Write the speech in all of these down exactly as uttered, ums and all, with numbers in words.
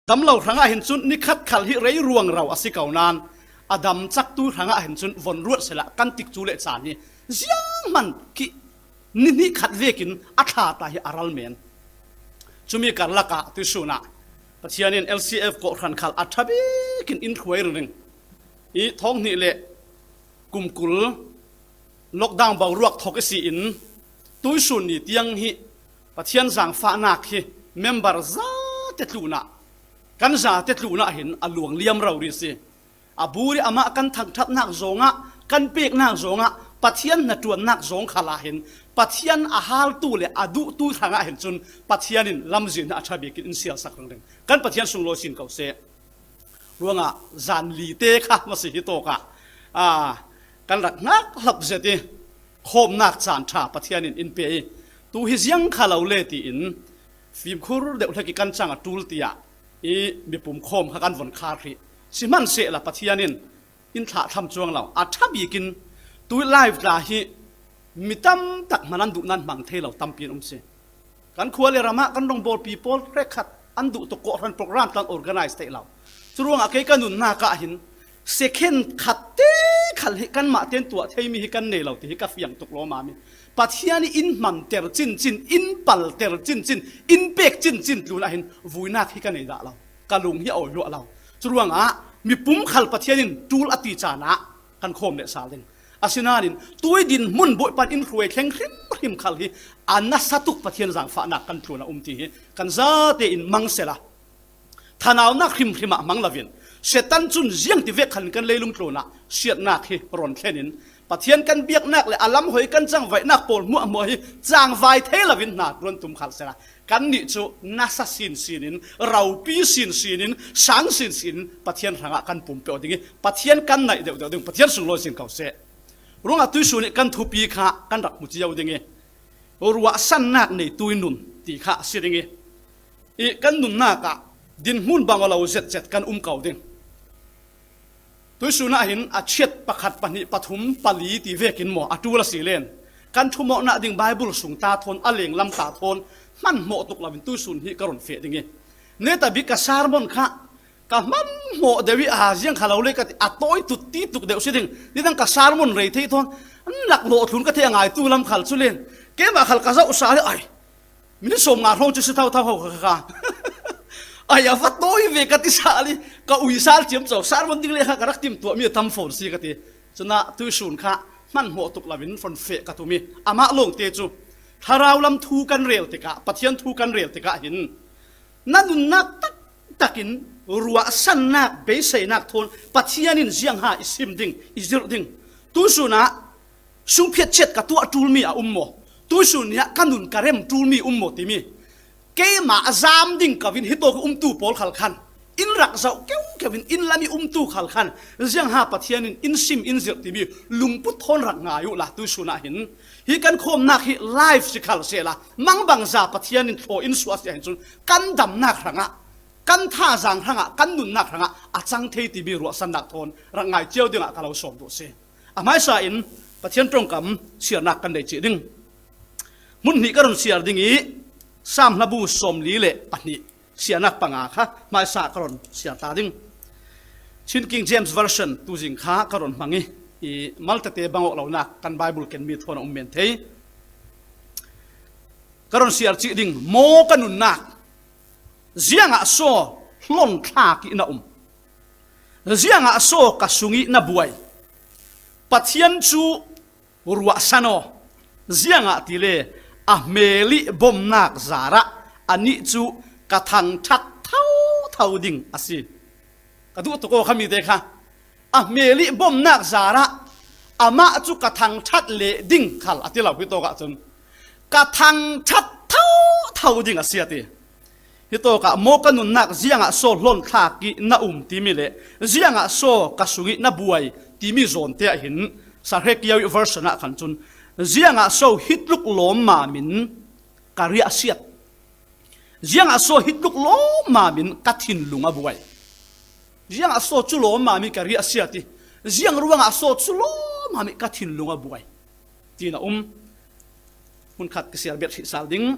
Damlo hrangah hin cun ni khat khal hi rei ruangrau a si ko nain a damcaktu hrangah hin cun von ruat sehla kan tikcu le caan hi zianghman khi ni hnih khat vekin a thlata hi a ral men. Cumi karlakah tuisun ah Pathian in L C F kawhhran khal a ṭha bikin in hruai ringring. I thawng hnih le kum kul lockdown boruak thawk i si in tuisun ni tiang hi Pathian zangfahnak hi member zate tlunah, kan zate tlunah hin a luang liam rori si. A buri amah kan thangṭhatnak zawngah, kan peknak zawngah, Pathian hnaṭuannak zawng khalah hin Pathian a haltu le a duhtu hrangah hin cun Pathian in lamzin a ṭha bikin in sialsak ringring. Kan Pathian sunglawi sin ko seh. Ruangah zan li te kha masi hi tawkah, aa, kan rak hngak hlap zet i khawmnak caan ṭha Pathian in in pe i tu hi ziang kha lo le tiin fimkhur deuh hlek i kan cang a ṭul tiah i mipum khawm kha kan von khar hrih. Sihmanhsehla Pathian in in thlahthlam cuang lo. A ṭha bikin tu live tla hi mi tam tak hman an duh nan hmang thei lo tampi an um si. Kan khua le ramah kan rawngbawlpi pawl hrekkhat an duh tuk kawhhran program tlan organize theih lo. Curuangah kei ka nunnak ah hin second khat te khal hi kanmah ten tuah theimi hi kan nei lo ti hi ka fiang tuk lawmam i Pathian i in hmanter cincin, in palter cincin, in pek cincin tlunah hin vuinak hi ka nei dah lo. Ka lung hi a awi luah lo. Curuangah mipum khal Pathian in ṭul a ti caan ah kan khawm leh sal ding. Asinain tui dinhmun Bawipa in hruai thleng hrimhrim khal hi a nasa tuk Pathian zangfahnak kan tlun a um ti hi kan zate in mang sehla, thanaunak hrimhrim ah mang loin Satan cun ziangtivek khalin kan leilung tlunah siatnak hi ron thlen in Pathian kan biaknak le a lamhoi kan cangvaihnak pawl hmuahhmuah hi cangvai thei loin hna ron tum khal sehla, kannih cu nasa sinsin in, ropi sinsin in, sang sinsin in Pathian hrangah kan pumpeuh ding i Pathian kan naih deuhdeuh ding. Pathian sunglawi sin ko seh. Ruangah tuisun i kan thupi kha kan rak hmu cio ding i ruahsannak neitu i nun ti kha a si ding i, i kan nunnak ah dinhmun bang aw lo zetzet kan um ko ding. Tuisun ah hin a chiat pakhat, pahnih, pathum, pali ti vekin maw a ṭul a si len kan ṭhumawknak ding Bible sung ta thawn, a lenglam ta thawn hmanhmawh tuk loin tuisun hi ka run feh ding i, netabik ka sermon kha ka hmanhmawh deuh i a ziang kha lo le ka ti, a tawi tut ti tuk deuh si ding. Nidang ka sermon rei thei thawn an laklawh thlun ka thei a ngaitu lam khal cu len keimah khal ka zoh sa le ai Minute sawm nga hrawng cu si thotho ho kha kha. Ai, a va tawi ve ka ti sal i, ka ui sal ciamco, sermon ding le kha ka rak timtuahmi a tam fawn si ka ti. Cunah tuisun kha hmanhmawh tuk loin fon feh ka tum i, amah lawngte cu thlarau lam thu kan rel tikah, Pathian thu kan rel tikah hin na nunnak taktakin ruahsannak, beiseinak thawn Pathian in ziangha i sim ding, i zirh ding. Tuisun ah sungphiat chiat ka tuah ṭulmi a um maw? Tuisun ni ah ka nun ka rem ṭulmi um maw timi keimah a zam ding ka vin hitawk i umtu pawl khal khan in rak zoh keukeu in, in lam i umtu khal khan ziangha Pathian in in sim in zirh timi lungput thawn rak ngai uhla tuisun ah hin hi kan khawmnak hi live si khal sehla mangbangza Pathian in thlaw in suah si ah hin cun kan damnak hrangah, kan thazaang hrangah, kan nunnak hrangah a cang thei timi ruahsannak thawn rak ngai cio dingah ka lo sawm duh si. A hmaisa in Pathian ṭongkam siarnak kan nei cih ding. Hmun hnih ka run siar ding i Sam hlabu sawmli le pahnih siarnak panga kha hmaisa ka run siar ta ding. Chin King James Version tuzing kha ka run hmang i, i maltate bangawh lonak kan Bible kenmi thawn a um men thei. Ka run siar cih ding, maw ka nunnak, ziangah saw hlon thlak i na um? Ziangah saw ka sung i na buai? Pathian cu ruahsan aw, ziangahtile a hmel i bomnak zarah anih cu ka thangṭhat thotho ding a si. Ka duh tuk aw khami te kha. A hmel i bomnak zarah amah cu ka thangṭhat leh ding khal a ti lo, hitawk ah cun ka thangṭhat thotho ding a si a ti. Hitawk ah maw ka nunnak, ziangah saw hlon thlak i na um timi le ziangah saw ka sung i na buai timi zawnte ah hin Sarhekio i version ah khan cun ziangah saw hi tluk lawmmam in ka riahsiat. Ziangah saw hi tluk lawmmam in ka thinlung a buai? Ziangah saw cu lawmmam in ka riahsiat i, ziang ruangah saw cu lawmmam in ka thinlung a buai? Tiin a um. Hmunkhat ka siar bet hrih sal ding.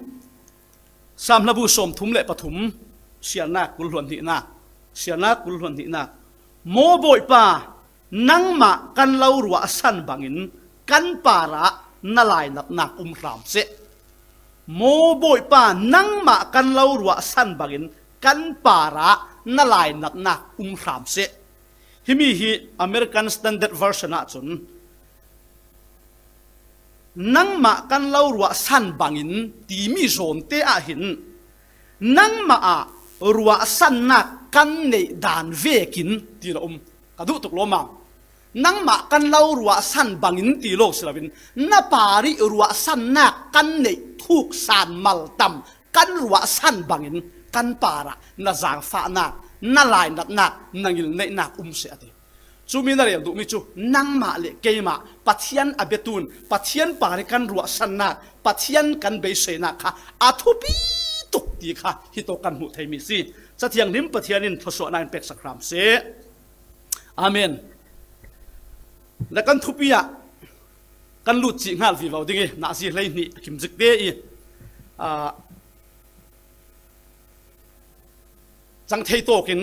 Sam hlabu sawmthum le pathum, Siarnak kul hluan hnihnak, Siarnak kul hluan hnihnak. Maw Bawipa, nangmah kan lo ruahsan bangin kan parah na lainatnak um hram seh. Maw Bawipa, nangmah kan lo ruahsan bangin kan parah na lainatnak um hram seh. Himi hi American Standard Version ahcun, nangmah kan lo ruahsan bangin timi zawnte ah hin, nangmah ah ruahsannak kan neih dan vekin ti lo um. Ka duh tuk lawmam. Nangmah kan lo ruahsan bangin ti lo si loin, na parih ruahsannak kan neih thuk san mal tam kan ruahsan bangin kan parah na zaangfahnak, na lainatnak, na ngilneihnak um seh a ti. Cumi na rel duhmi cu nangmah le keimah Pathian a biatun, Pathian parih kan ruahsannak, Pathian kan beiseinak kha a thupi tuk ti kha hi tawh kan hmuh theimi si. Cathianghlim Pathian in thluasuahnak in peksak hram seh. Amen. Na kan thupi ah kan lut cih hngal vivo ding i, nazi hleihnih a kim zik te i, aa, cang thei tawkin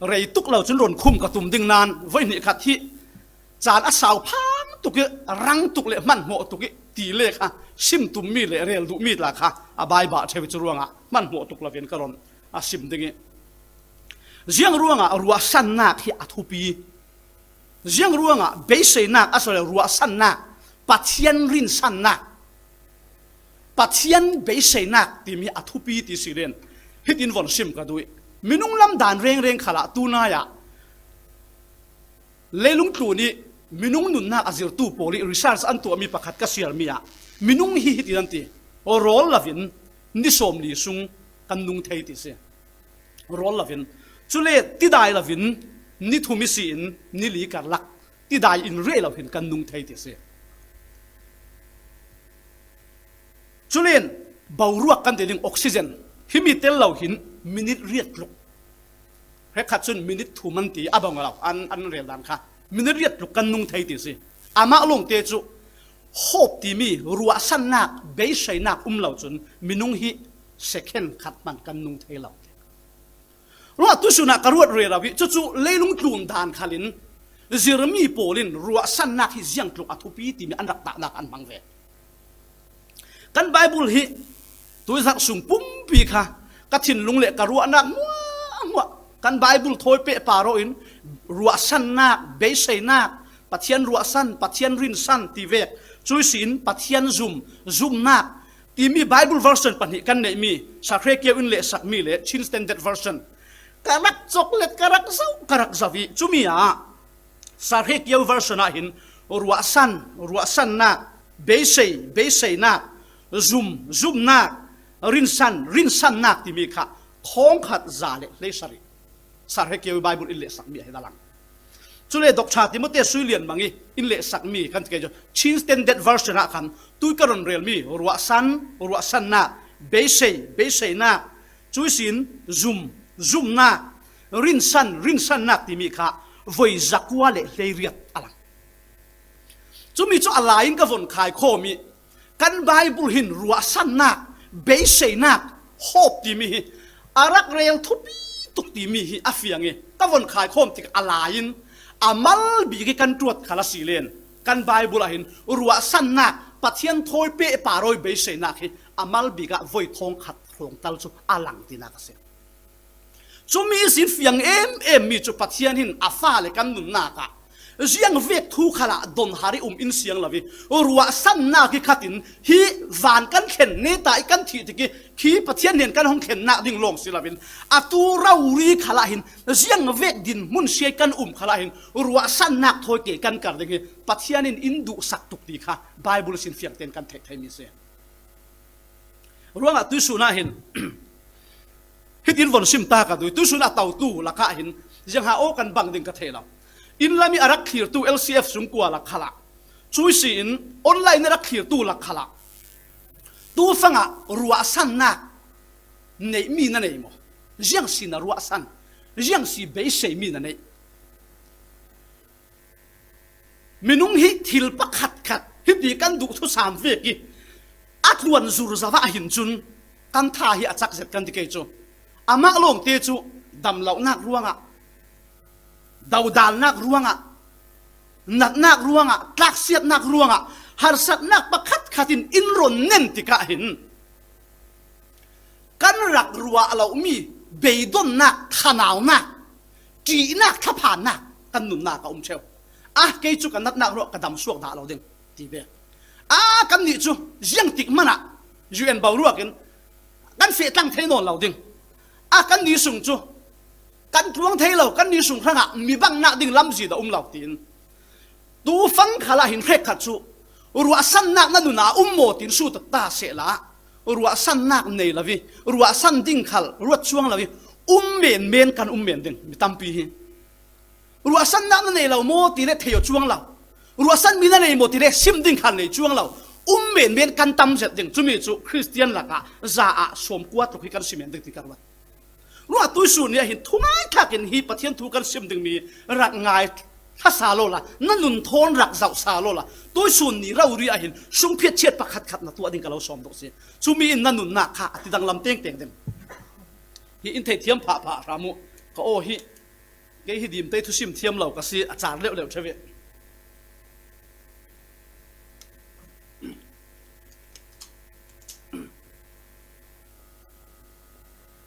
rei tuk lo cun ron khum ka tum ding nan, voi hnih khat hi caan a sau phang tuk i, rang tuk le hmanhmawh tuk i ti le kha sim tummi le rel duhmi tla kha a bai bah ṭheu i cu ruangah hmanhmawh tuk loin ka ron a sim ding i, ziang ruangah ruahsannak hi a thupi? Ziang ruangah beiseinak, a sawle ruahsannak, Pathian rinsannak, Pathian beiseinak timi a thupi ti si len hitin von sim ka duh i, minung lam dan rengreng khalah tunai ah leilung tlun i minung nunnak a zirtu pawl i research an tuahmi pakhat ka siarmi ah, minung hi hitin an ti, rawl loin ni sawmli sung kan nung thei ti si. Rawl loin. Cule tidai loin ni thum i si in ni li karlak tidai in reh lo hin kan nung thei ti si. Culen boruak kan ti ding oxygen himi tel lo hin minit riat tluk. Hrekkhat cun minit thum an ti a bang lo an, an rel dan kha. Minit riat tluk kan nung thei ti si. Amah lawngte cu hope timi ruahsannak, beiseinak um lo cun minung hi second khat hmanh kan nung thei lo. Ruah tusun ah ka ruat rero i cucu leilung tlun dan khalin zirmi pawl in ruahsannak hi ziang tluk a thupi timi an rak tahnak an hmang ve. Kan Bible hi tuizarh sung pumpi kha ka thinlung le ka ruahnak hmuahhmuah kan Bible thawi peh paro in ruahsannak, beiseinak, Pathian ruahsan, Pathian rinsan ti vek, cuisin Pathian zum, zumnak, timi Bible version pahnih kan neihmi, Sarhekio in lehsakmi le Chin Standard Version ka rak cawk let, ka rak zoh, ka rak zoh i, cumi ah Sarhekio version ah hin ruahsan, ruahsannak, beisei, beiseinak, zum, zumnak, rinsan, rinsannak timi kha thawngkhat za le hleisarih Sarhekio Bible in lehsakmi a hi a lang. Cule Doctor Timote Sui Lian Mang i in lehsakmi kan ti kei cu Chin Standard Version ah khan tui ka ron relmi ruahsan, ruahsannak, beisei, beiseinak, cuisin zum, zumnak, rinsan, rinsannak timi kha voi zakua le hleiriat a lang. Cumi cu a lai in ka von khaikhawm i, kan Bible hin ruahsannak, beiseinak, hope timi hi a rak rel thupi tuk timi hi a fiang i, ka von khaikhawm tik a lai in a mal bik i kan ṭuat khal a si len, kan Bible ah hin ruahsannak, Pathian thawi peh paro i beiseinak hi a mal bik ah voi thawngkhat hrawngtal cu a lang tinak a si. Cumi ihsin fiang em em mi cu Pathian hin a fale kan nunnak ah ziang vek thu khalah donhar i um in siang lo i, ruahsannak hi khatin hi van kan thlen neta i kan thih tik i, khi Pathian hnen kan hong thlennak ding lawng si loin, atu rori khalah hin ziang vek dinhmun siai kan um khalah hin ruahsannak thawi ke kan kar ding hi Pathian in in duhsak tuk ti kha Bible sin fiang tein kan theih theimi si. Ruangah tuisun ah hin hitin von sim ta ka duh i, tuisun a totu lakah hin ziangha aw kan bang ding ka thei lo. Inn lam i a rak thlirtu L C F sungkua lak khalah, cuisin online a rak thlirtu lak khalah, tu fangah ruahsannak neihmi na nei maw? Ziang si na ruahsan, ziang si beiseimi na neih? Minung hi thil pakhatkhat hiti kan duh thusam vek i a tluan zur zavah hin cun kan tha hi a cak zet kan ti kei cu. Amah lawngte cu damlohnak ruangah, dodalnak ruangah, natnak ruangah, tlaksiatnak ruangah, harsatnak pakhatkhat in in ron nen tikah hin kan rak ruah lomi beidonnak, thanaunak, ṭihnak, thlaphannak kan nunnak a um ṭheu. A, kei cu ka natnak ruah ka damsuak dah lo ding ti ve. A, kannih cu ziangtik hmanah U N boruak in kan feh tlang thei nawn lo ding. A, kannih sung cu kan tluang thei lo, kannih sung hrangah mi bangnak ding lamzin a um lo, tiin. Tufang khalah hin hrekkhat cu ruahsannak na nun ah a um maw, tiin sut ta sehla, ruahsannak nei lo i, ruahsan ding khal ruat cuang lo i, um menmen kan um men ding mi tampi hi. Ruahsannak na nei lo maw ti le thei aw cuang lo. Ruahsanmi na nei maw ti le sim ding khan nei cuang lo. Um menmen kan tam zet ding. Cumi cu Khristian lakah za ah sawmkua tluk hi kan si men ding ti ka ruat. Ruah tuihsun ni ah hin thungai thlak in hi Pathian thu kan sim dingmi rak ngai hla sa lawla, na nun thawn rak zoh sa lawla, tuihsun ni rori ah hin sungphiat chiat pakhatkhat na tuah ding ka lo sawm dawh si. Cumi in na nunnak kha a tidang lam tengteng ding. Hi in theithiam phahphah hram uh. Ka aw hi, kei hi Dimtei thusim thiam lo ka si, a car leuhleuh ṭheu ve.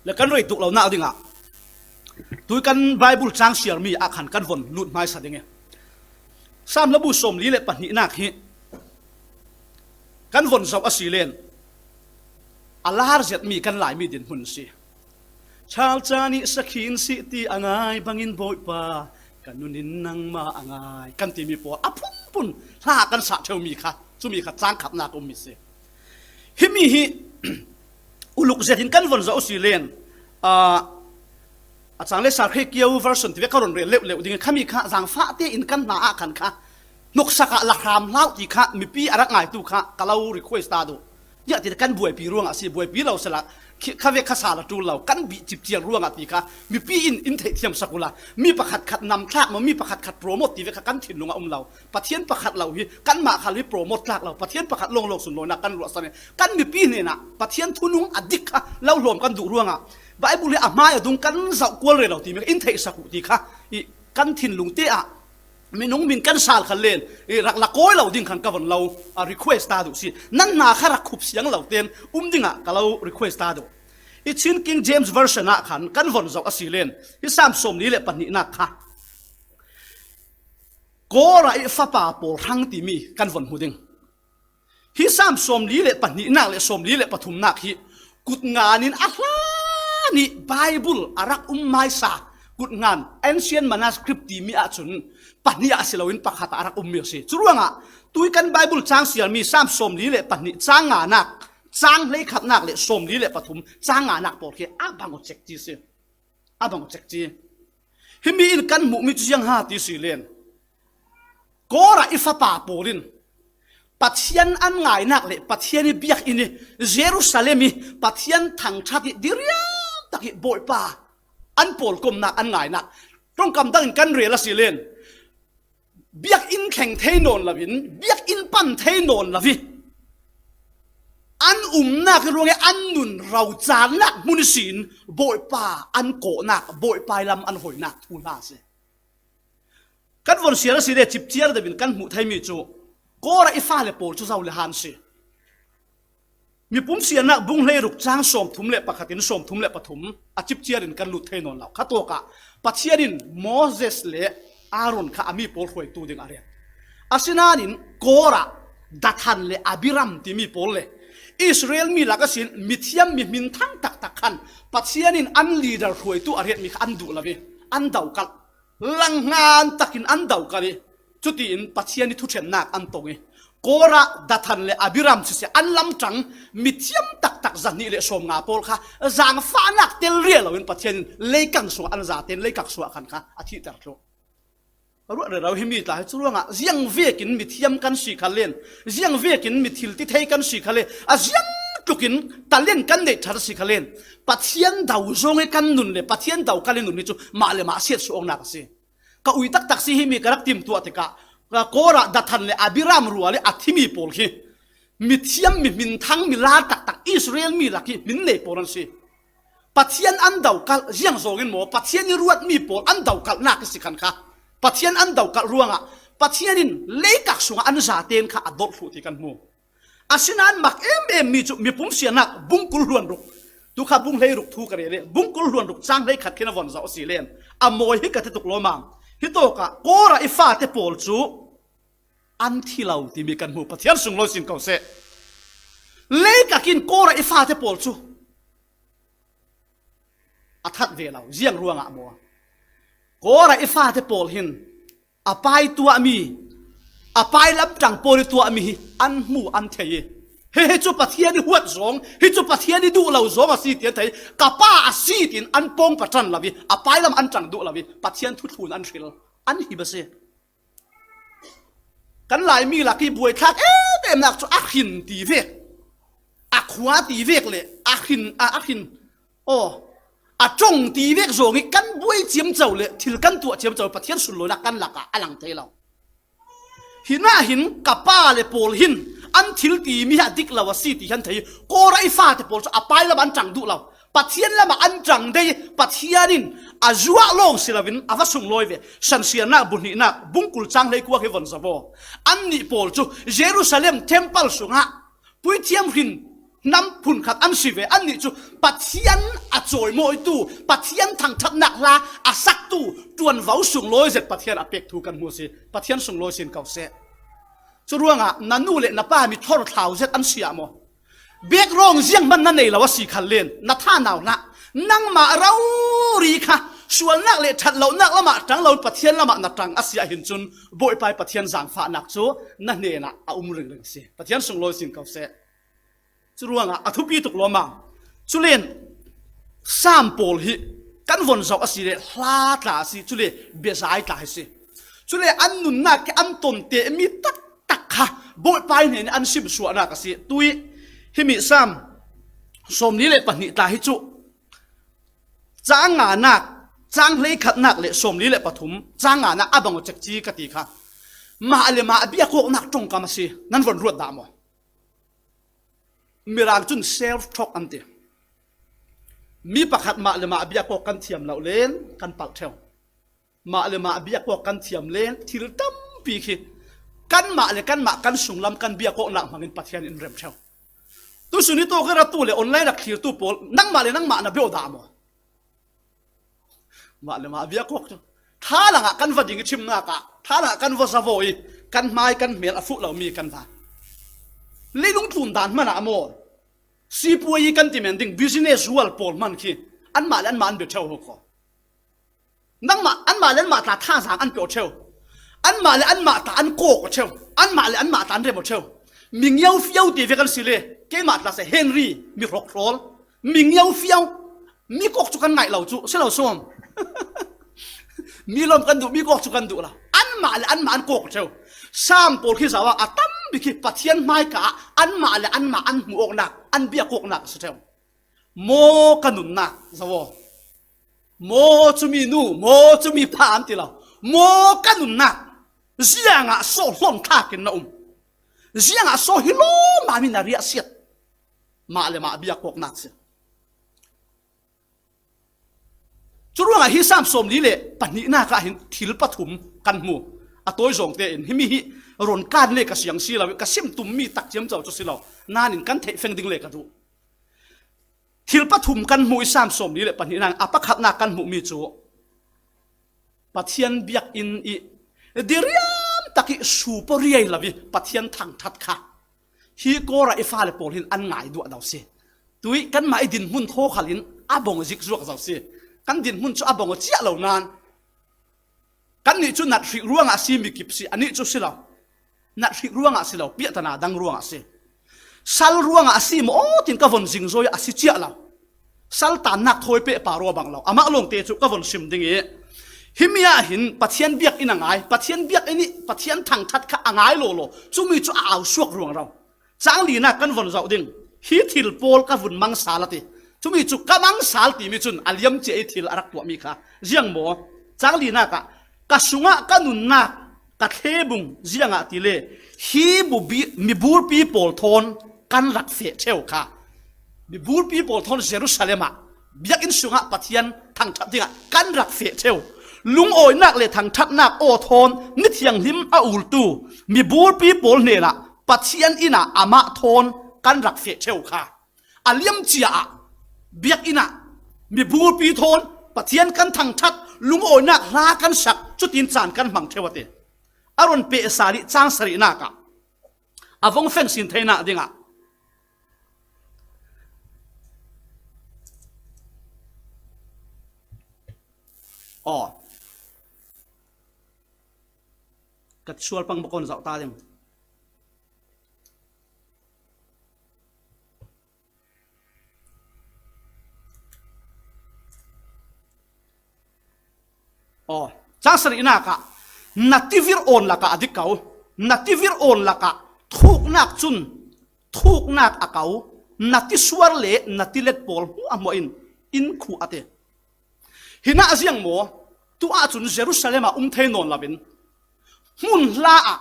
Le kan rei tuk lonak dingah tui kan Bible cang siarmi ah khan kan von lut hmaisa ding i, Sam labu sawmli le pahnihnak hi kan von zoh a si len a lar zetmi kan Laimi dinhmun a si. Chalca nih sakhi in sih ti a ngai bangin Bawipa, ka nun in nangmah a ngai, kan timi pawl a phunphun hla kan sah ṭheumi kha, cumi kha cangkhatnak a ummi si. Himi hi uluk zet in kan von zoh a si len, aa, a cang le Sarkhei Kio version tivek ka ron rel leuhleuh ding i, khami kha zangfahte in kan hna ah khan kha hnuksak ah la hram hlau ti kha mipi a rak ngaitu kha ka lo request ta duh. Ziah ti kan buaipi ruangah a si, buaipi lo sela, khi-, kha vek kha sa la ṭul lo, kan bih cipcial ruangah ti kha mipi in in theihthiam sak ula, mi pakhat khat namthlak maw, mi pakhat khat promote ti vek kha kan thinlung a um lo. Pathian pakhat lo hi kanmah khal hi promote tlak lo, Pathian pakhat lawnglawng sunlawinak kan ruahsan i, kan mipi hnenah Pathian thunung a dik kha lo hlawm kan duh ruangah Bible hi a hmai a dung kan zoh kual rero timi kha in theihsak uh ti kha i kan thinlungte ah minung min kan sal khan len i rak la kawi lo ding khan ka von lo, a, request ta duh si. Nan hna kha rak khup siang lo ten um dingah ka lo request ta duh. I Chin King James Version ah khan kan von zoh a si len i Sam sawmli le pahnihnak kha Kora i fapa pawl hrang timi kan von hmu ding. Hi Sam sawmli le pahnihnak le sawmli le pathumnak hi kut ngan in a hlan i Bible a rak um hmaisa kut ngan, ancient manuscript timi ahcun pahnih ah si loin pakhat ah a rak ummi a si. Curuangah tui kan Bible cang siarmi Sam sawmli le pahnih cang nganak, cang hleikhatnak le sawmli le pathum cang nganak pawl khi a bang aw cek ci si. A bang aw cek ci. Himi in kan hmuhmi cu ziang ha ti si len. Kora i fapa pawl in Pathian an ngainak le Pathian i biakinn i Jerusalem i Pathian thangṭhat i diriam tak i Bawipa an pawlkomnak an ngainak ṭongkam dangin kan rel a si len. Biakinn thleng thei nawn loin, biakinn pan thei nawn lo i an umnak ruangah an nun rocarnak hmun ihsin Bawipa an kawhnak, Bawipa i lam an hoinak thuhla a si. Kan von siar a si le cipciar deuhin kan hmuh theimi cu Kora i fale pawl cu zo le han si. Mipum siarnak bung hleiruk cang sawmthum le pakhat in sawmthum le pathum a cipciar in kan lut thei nawn lo. Kha tawkah Pathian in Moses le Aaron kha a mi pawl hruaitu ding a rian. Asinain Kora, Dathan le Abiram timi pawl le Israel mi lak a sin mithiam mi hminthang taktak khan Pathian in an leader hruaitu a rianmi kha an duh lo i an dokalh. Langhngan takin an dokalh i cutiin Pathian i thuṭhennak an tong i Kora, Dathan le Abiram siseh an lamṭang mithiam taktak zahnih le sawmnga pawl kha zangfahnak tel rial loin Pathian in leikang sungah an zaten leikak sungah khan kha a thihter thluh. Ruah rero himi tla hi curuangah ziang vekin mithiam kan si kha len, ziang vekin mithil ti thei kan si kha le, a ziang tlukin talent kan neih ṭhat a si kha len, Pathian do zong i kan nun le Pathian do kan i nun hi cu mah le mah siatsuahnak a si. Ka ui taktak si himi ka rak timtuah tikah Kora, Dathan le Abiram rual i a thimi pawl khi mithiam mi hminthang mi lar taktak Israel mi lak hi hmin nei pawl an si. Pathian an dokalh, ziang zawngin maw, Pathian i ruatmi pawl an dokalhnak i si khan kha, Pathian an dokalh ruangah Pathian in leikak sungah an zaten kha a dolh thluh ti kan hmu. Asinain mak em em mi cu Mipum sianak bungkul hluan ruk, tu kha bung hlei ruk thu ka rel e, bungkul hluan ruk cang hlei khat khin a von zoh a si len, a mawi hi ka ti tuk lawmam. Hitawkah Kora i fate pawl cu an thi lo timi kan hmu. Pathian sunglawi sin ko seh. Leikak in Kora i fate pawl cu a that ve lo. Ziang ruangah maw? Kora i fate pawl hin a pai tuahmi, a pai lamtang pawl i tuahmi hi an hmu, an thei i, hi, hi cu Pathian i huat zawng, hi cu Pathian i duh lo zawng a si ti an thei. Ka pa a si tiin an pawng patan lo i, a pai lam an tang duh lo i, Pathian thuthlun an hril, an him a si. Kan Laimi lak i buaithlak em emnak cu a hrin ti vek, a khua ti vek le a hrin, a, a hrin, aw, a ṭong ti vek zawng i kan buai ciamco le thil kan tuah ciamco Pathian sunlawinak kan lakah a lang thei lo. Hinah hin ka pa le pawl hin an thil timi hi a dik lo a si ti hi an thei. Kora i fate pawl cu a pai lam an tang duh lo. Pathian lamah an tang dei, Pathian in a zuah lawng si loin a va sunglawi ve. Sansiarnak buhnihnak bungkul cang hleikua hi von zoh aw. Annih pawl cu Jerusalem temple sungah puithiam hrin hnam phun khat an si ve. Annih cu Pathian a cawimawitu, Pathian thangṭhatnak hla a saktu, ṭuanvo sunglawi zet Pathian a pek thu kan hmu a si. Pathian sunglawi sin ko seh. Curuangah na nu le na pa mi thor thlau zet an si ah maw? Background zianghman na nei lo a si khal len, na thanau hlah. Nangmah rori kha sualnak le ṭhat lonak lamah ṭang loin Pathian lamah na ṭang a si ahhin cun Bawipa i Pathian zaangfahnak cu na hnenah a um ringring a si. Pathian sunglawi sin ko seh. Curuangah a thupi tuk lawmam. Culen Sam pawl hi kan von zoh a si le hla tla a si, cule biazai tla hi si. Cule an nunnak i an tonte mi taktak kha Bawipa i hnen an simsuahnak a si. Tui himi Sam sawmli le pahnih tla hi cu cang nganak, cang hleikhatnak le sawmli le pathum cang nganak a bang aw cekci ka ti kha. Mah le mah biakawknak ṭongkam a si, nan von ruat dah maw? Mirang cun self talk an ti. Mi pakhat mah le mah biakawk kan thiam lo len kan palh ṭheu. Mah le mah biakawk kan thiam len thil tampi khi kanmah le kanmah kan sunglam kan biakawknak hmangin Pathian in rem ṭheu. Tusun i tawk i ratu le online rak thlirtu pawl, nangmah le nangmah na biak dah maw? Mah le mah biakawk cu thalangah kan va ding i ṭhimnak ah thalangah kan va zavaw i kan hmai kan hmel a fuh lomi kan va leilung tlun dan hmanah maw? Sipuai i kan ti men ding business world pawl hman khi anmah le anmah an bia ṭheu huk kho. Nangmah, anmah le anmah tla thazaang an pia aw ṭheu. Anmah le anmah tla an kawk aw ṭheu. Anmah le anmah tla an rem aw ṭheu. Mi ngio fiau ti ve kan si le keimah tla seh Henry mi hrawk hrawl. Mi ngio fiau, mi kawk cu kan ngaih lo cu si lo sawm. Mi lawm kan duh, mi kawk cu kan duh lo. Anmah le anmah an kawk aw ṭheu. Sam pawl khi zoh ah a tampi khi Pathian hmaika ah anmah le anmah an hmuh awknak, an biak awknak a si ṭheu. Maw ka nunnak zoh aw. Maw cumi nu, maw cumi pa an ti lo. Maw ka nunnak. Ziangah saw hlawn thlakin na um? Ziangah saw hi lawmam in na riahsiat? Mah le mah biak awknak si. Curuangah hi Sam sawmli le pahnihnak ah hin thil pathum kan hmu. A tawi zawng tein himi hi ron kan le ka siang si lo, ka sim tummi tak ciamco cu si lo. Nain kan theih feng ding le ka duh. Thil pathum kan hmuh i Sam sawmli le pahnihnak a pakhatnak kan hmuhmi cu Pathian biakinn i diriam tak i supo riai lo i Pathian thangṭhat kha hi Kora i fale pawl hin an ngai duah do si. Tui kanmah i dinhmun thaw khal in a bawng zikzuak zo si. Kan dinhmun cu a bawng a ciah lo nain kannih cu nat hrih ruangah a si mi kip si, anih cu si lo. Nat hrih ruangah a si lo, piahtana dang ruangah a si. Sal ruangah a si maw tin ka von zingzawi a si ciah lo. Sal tannak thawi peh pa rua bang lo. Amah lawngte cu ka von sim ding i himi ah hin Pathian biakinn a ngai, Pathian biakinn i Pathian thangṭhat kha a ngai lawlaw. Cumi cu a au suak ruangro. Cang linak kan von zoh ding. Hi thil pawl ka vun mang sal a ti. Cumi cu ka mang sal timi cun a liam cia i thil a rak tuahmi kha ziang maw? Cang linak ah ka sungah ka nunnak, ka thlebung, ziangah tile hi bubi, miburpi pawl thawn kan rak feh ṭheu kha. Miburpi pawl thawn Jerusalem ah Biakinn sungah Pathian thangṭhat dingah kan rak feh ṭheu. Lungawinak le thangṭhatnak aw thawn ni thianghlim a ultu mi bulpi pawl hnenah Pathian innah amah thawn kan rak feh ṭheu kha. A liamcia ah biakinn ah mi bulpi thawn Pathian kan thangṭhat, lungawinak hla kan sak, cutin caan kan hmang ṭheu a ti. A run pehsa nih cang sarihnak ah a vong feng sin theinak dingah. Aw. Ka sual pang bakawn zauh ta ding. Aw, cang sarihnak ah na tivirh awn lakah a dik ko. Na tivirh awn lakah thuknak cun thuknak a ko. Na tisuar le na tilet pawl hmuahhmuah in in khuh a ti. Hinah ziang maw? Tu ahcun Jerusalem ah um thei nawn loin hmun hla ah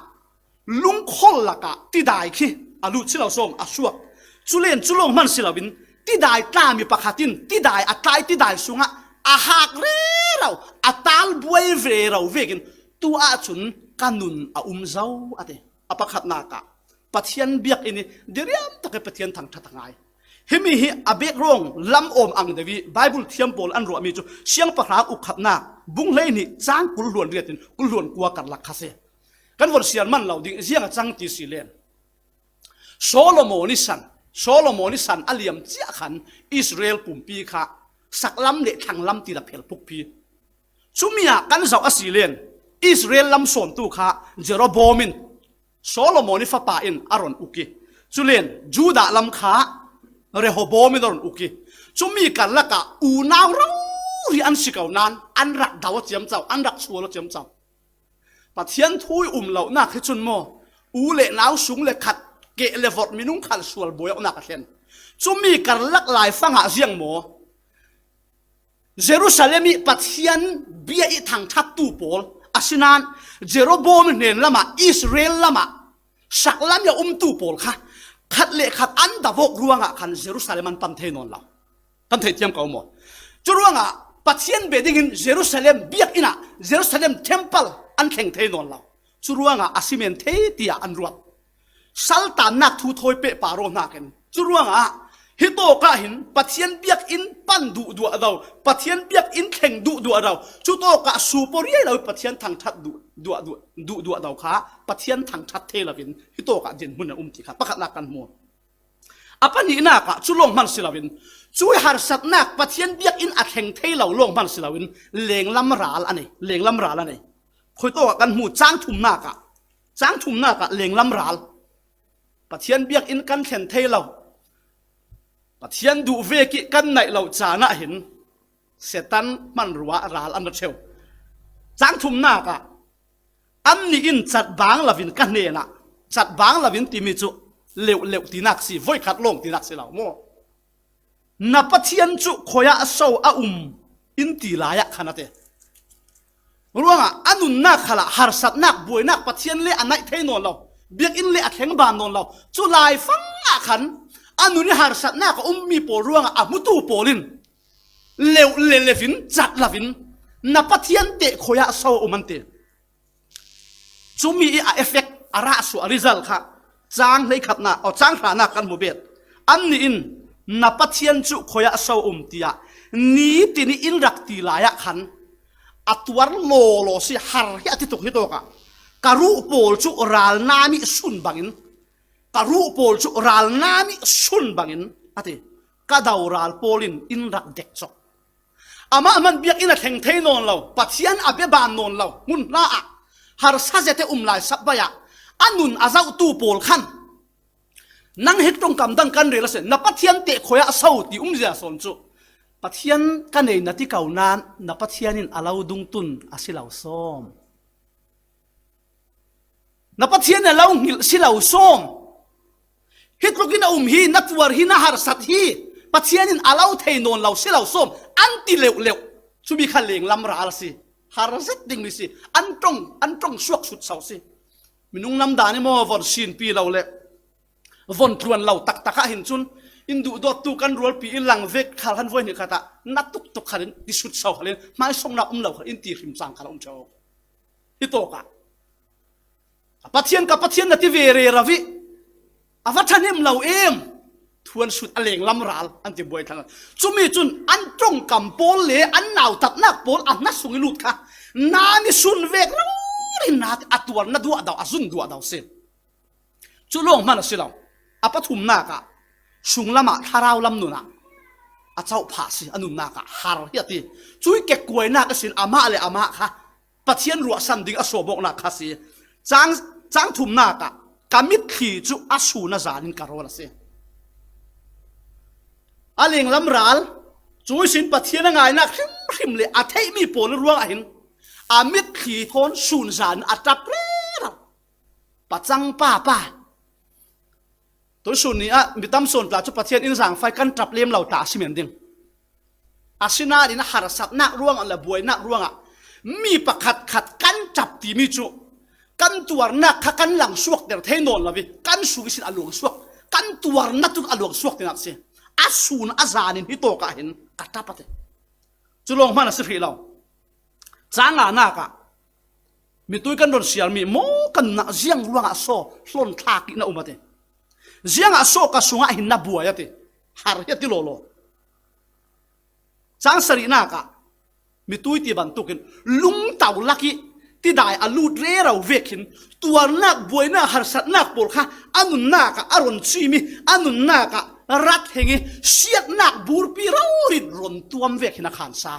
lungkholh lakah tidai khi a lut si lo sawm a suak. Culen cu lawng hman si loin tidai tlami pakhat in tidai a tlai tidai sungah a hak rero, a tal buai rero vekin tu ahcun ka nun a um zo a ti. A pakhatnak ah Pathian biakinn i diriam tak i Pathian thangṭhat a ngai. Himi hi a background lam awm ang deuh i Bible thiam pawl an ruahmi cu Siangpahrang uk khatnak bung hleihnih cang kul hluan riat in kul hluan kua karlak kha si. Kan von siar man lo ding ziang a cang ti si len. Solomon i san, Solomon i san a liam ciah khan Israel pumpi kha saklam le thlanglam ti la phel pukpi. Cumi ah kan zoh a si len Israel lam sawntu kha Jeroboam in Solomon i fapa in a ron uk i, culen Judah lam kha Rehoboam in a ron uk i, cumi karlak ah unau rori an si ko nain an rak do a ciamco, an rak sual a ciamco. Pathian thu i um lonak hi cun maw, u le nau sung le khat, keh le vorh minung khat sual buaiawknak a thlen. Cumi karlak laifang ah ziang maw, Jerusalem i Pathian bia i thangṭhattu pawl, asinain Jeroboam hnen lamah, Israel lamah saklam i a umtu pawl kha khat le khat an davawk ruangah khan Jerusalem an pan thei nawn lo. Kan theithiam ko maw? Curuangah Pathian bia dingin Jerusalem biakinn ah, Jerusalem temple an thleng thei nawn lo. Curuangah a si men thei tiah an ruat. Saltannak thu thawi pehpar aw hnakin. Curuangah hitawkah hin Pathian biakinn pan duhduah do, Pathian biakinn thleng duhduah do, cutawkah supaw riai lo i Pathian thangṭhat duh, duah, duah, duhduah do kha Pathian thangṭhat thei loin hitawkah dinhmun a um ti kha pakhatnak kan hmu. A pahnihnak ah cu lawng hman si loin, cui harsatnak Pathian biakinn a thleng thei lo lawng hman si loin lenglam ral a nei, lenglam ral a nei. Khuitawk ah kan hmu cang thumnak ah, cang thumnak ah lenglam ral. Pathian biakinn kan thlen thei lo, Pathian duh vek i kan naih lo caan ah hin Satan hmanrua ral an ra ṭheu. Cang thumnak ah, annih in cat bang loin ka hnenah, cat bang loin timi cu leuhleuh tinak si, voikhat lawng tinak si lo maw? Na Pathian cu khuiah so a um in ti lai ah khan a ti. Ruangah a nunnak khalah harsatnak, buainak Pathian le a naih thei nawn lo, biakinn le a thleng ban nawn lo. Cu laifang ah khan a nun i harsatnak a ummi pawl ruangah a hmutu pawl in leuh le levin cat lovin na Pathian teh khuiah so a um an ti. Cumi i a effect, a rah suah, a result kha cang hleikhatnak, aw, cang hranak kan hmu bet. Annih in na Pathian cu khuiah so um tiah nitin i in rak ti lai ah khan a tuar lawlaw si, har hi a ti tuk hitawk ah ka ruh pawl cu ralnam i sun bangin, ka ruh pawl cu ralnam i sun bangin a ti. Ka do ral pawl in in rak dek cawk. Amah man biakinn a thleng thei nawn lo, Pathian a bia ban nawn lo hmun hla ah harsa zete um lai sapbai ah a nun a zohtu pawl khan nang hi ṭongkam dang kan rel a si, na Pathian teh khuiah so ti um zia sawn cu Pathian ka nei na ti ko nain na Pathian in a lo dungtun a si lo sawm. Na Pathian a lo hngilh si lo sawm. Hi tlukin a um hi, na tuar hi, na harsat hi, Pathian in a lo thei nawn lo si lo sawm, an ti leuhleuh. Cumi kha lenglam ral si, har zet dingmi si, an ṭong, an ṭong suak sut so si. Minung namdan i maw von sinpi lo le von tluan lo taktak ah hin cun in duhdawttu kan rualpi in lang vek khal han voi ni khat ah na tuktuk khat in ti sut sau khat in hmaisawngna um lo khat in ti hrim cang khat a um ṭheo. Hi tawkah ka Pathian, ka Pathian na ti ve rero ih a va ṭhahnem lo em? Thuan sut a lenglam ral an ti buai thlang. Cumi cun an ṭongkam pawl le an nautatnak pawl a hna sung ih lut kha na ni sun vek rori na a tuar na duahdo, a zun duahdo si. Cu lawng hman a si lo. A pathumnak ah sunglam ah thlarau lam nun ah a cohphah si, a nunnak ah har hi a ti. Cuih kekkuainak ihsin amah le amah kha Pathian ruahsan ding a sawm awknak kha si. Cang, cang thumnak ah ka mitthli cu a sun a zan in ka rawl a si. A lenglam ral, cu ihsin Pathian a ngainak hrimhrim le a theihmi pawl ruangah hin a mitthli thawn sun zan in a ṭap rero. Pacang papa. Tuihsun ni ah mi tam sawn tla cu Pathian in zaangfai kan ṭap lem lo ta a si men ding. Asinain a harsatnak ruangah le buainak ruangah mi pakhatkhat kan ṭap timi cu kan tuarnak kha kan langsuakter thei nawn lo ih kan sung ihsin a luangsuak, kan tuarnak cu a luangsuak tinak si. A sun a zan in hi tawkah hin ka ṭap a ti. Cu lawng hman a si hrih lo. Cang nganak ah mitui kan ron siarmi maw, ka nunnak ziang ruangah saw hlon thlak ih na um a ti. Ziangah saw ka sungah hin na buai a ti. Har hi a ti lawlaw. Cang sarihnak ah mitui ti bantukin lungto lak ih tidai a lut rero vekin tuarnak, buainak, harsatnak pawl kha a nunnak ah a ron cim ih a nunnak ah rat heng ih siatnak burpi rori in ron tuam vekin a khansa.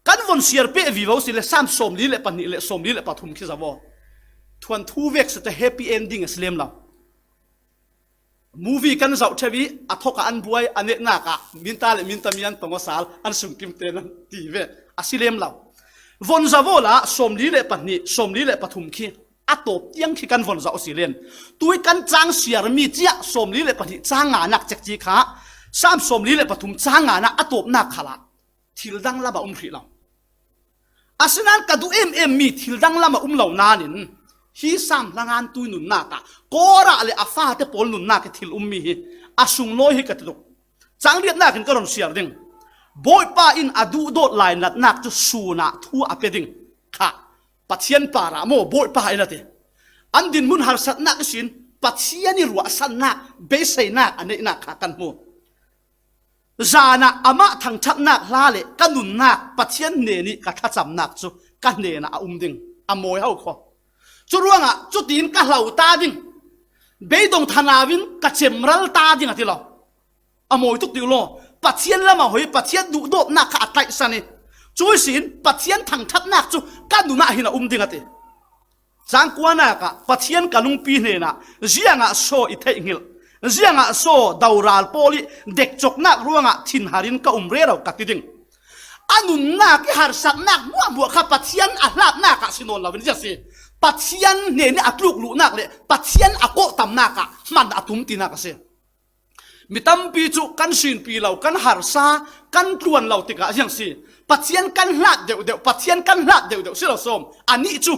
Kan von siar peh vivo si le Sam sawmli le pahnih le sawmli le pathum khi zavo. Thuanthu vek si te happy ending a si lem lo. Movie kan zoh ṭheu ih a thawk ah an buai, a netnak ah minta le minta mi an tong aw sal, an sungkim te nan ti ve a si lem lo. Von zavo la sawmli le pahnih, sawmli le pathum khi a tawp tiang khi kan von zoh a si len. Tui kan cang siarmi ciah sawmli le pahnih cang nganak cekci kha Sam sawmli le pathum cang nganak a tawpnak khalah thil danglam a um hrih lo. Asinain ka duh emem mi thil danglam a um lo nain hi Sam hlangan tui nunnak ah Korah le a fate pawl nunnak ih thil ummi hi a sunglawi hi ka ti tuk. Cang riatnak in ka ron siar ding. Bawipa in a duhdawt lainatnak cu sun ah thu a pe ding kha Pathian parah maw Bawipa in a ti. An dinhmun harsatnak ihsin Pathian ih ruahsannak, beiseinak a neihnak kha kan hmu. Zan ah amah thangṭhatnak hla le ka nunnak Pathian hnenih ka thlacamnak cu ka hnenah a um ding, a mawi ho khaw. Cu ruangah cutin ka hlo ta ding, beidong thanau in ka cemral ta ding a ti lo. A mawi tuk ti uh law, Pathian lam a hoi, Pathian duhdawtnak kha a tlaihsan ih cu ihsin Pathian thangṭhatnak cu ka nunah hin a um ding a ti. Cang kuanak ah Pathian ka lungpi hnenah ziangah saw i theihngilh, ziangah saw doral pawl ih dekcoknak ruangah thinhar in ka um rero ka ti ding. A nunnak ih harsatnak hmuahhmuah kha Pathian a hlatnak ah si nawn loin ziah si. Pathian hnen ih a tluk luhnak le Pathian a kawhtamnak ah hman a tum tinak a si. Mi tampi cu kan sinpi lo, kan harsa, kan tluan lo tikah ziang si. Pathian kan hlat deuhdeuh, Pathian kan hlat deuhdeuh si lo sawm. Anih cu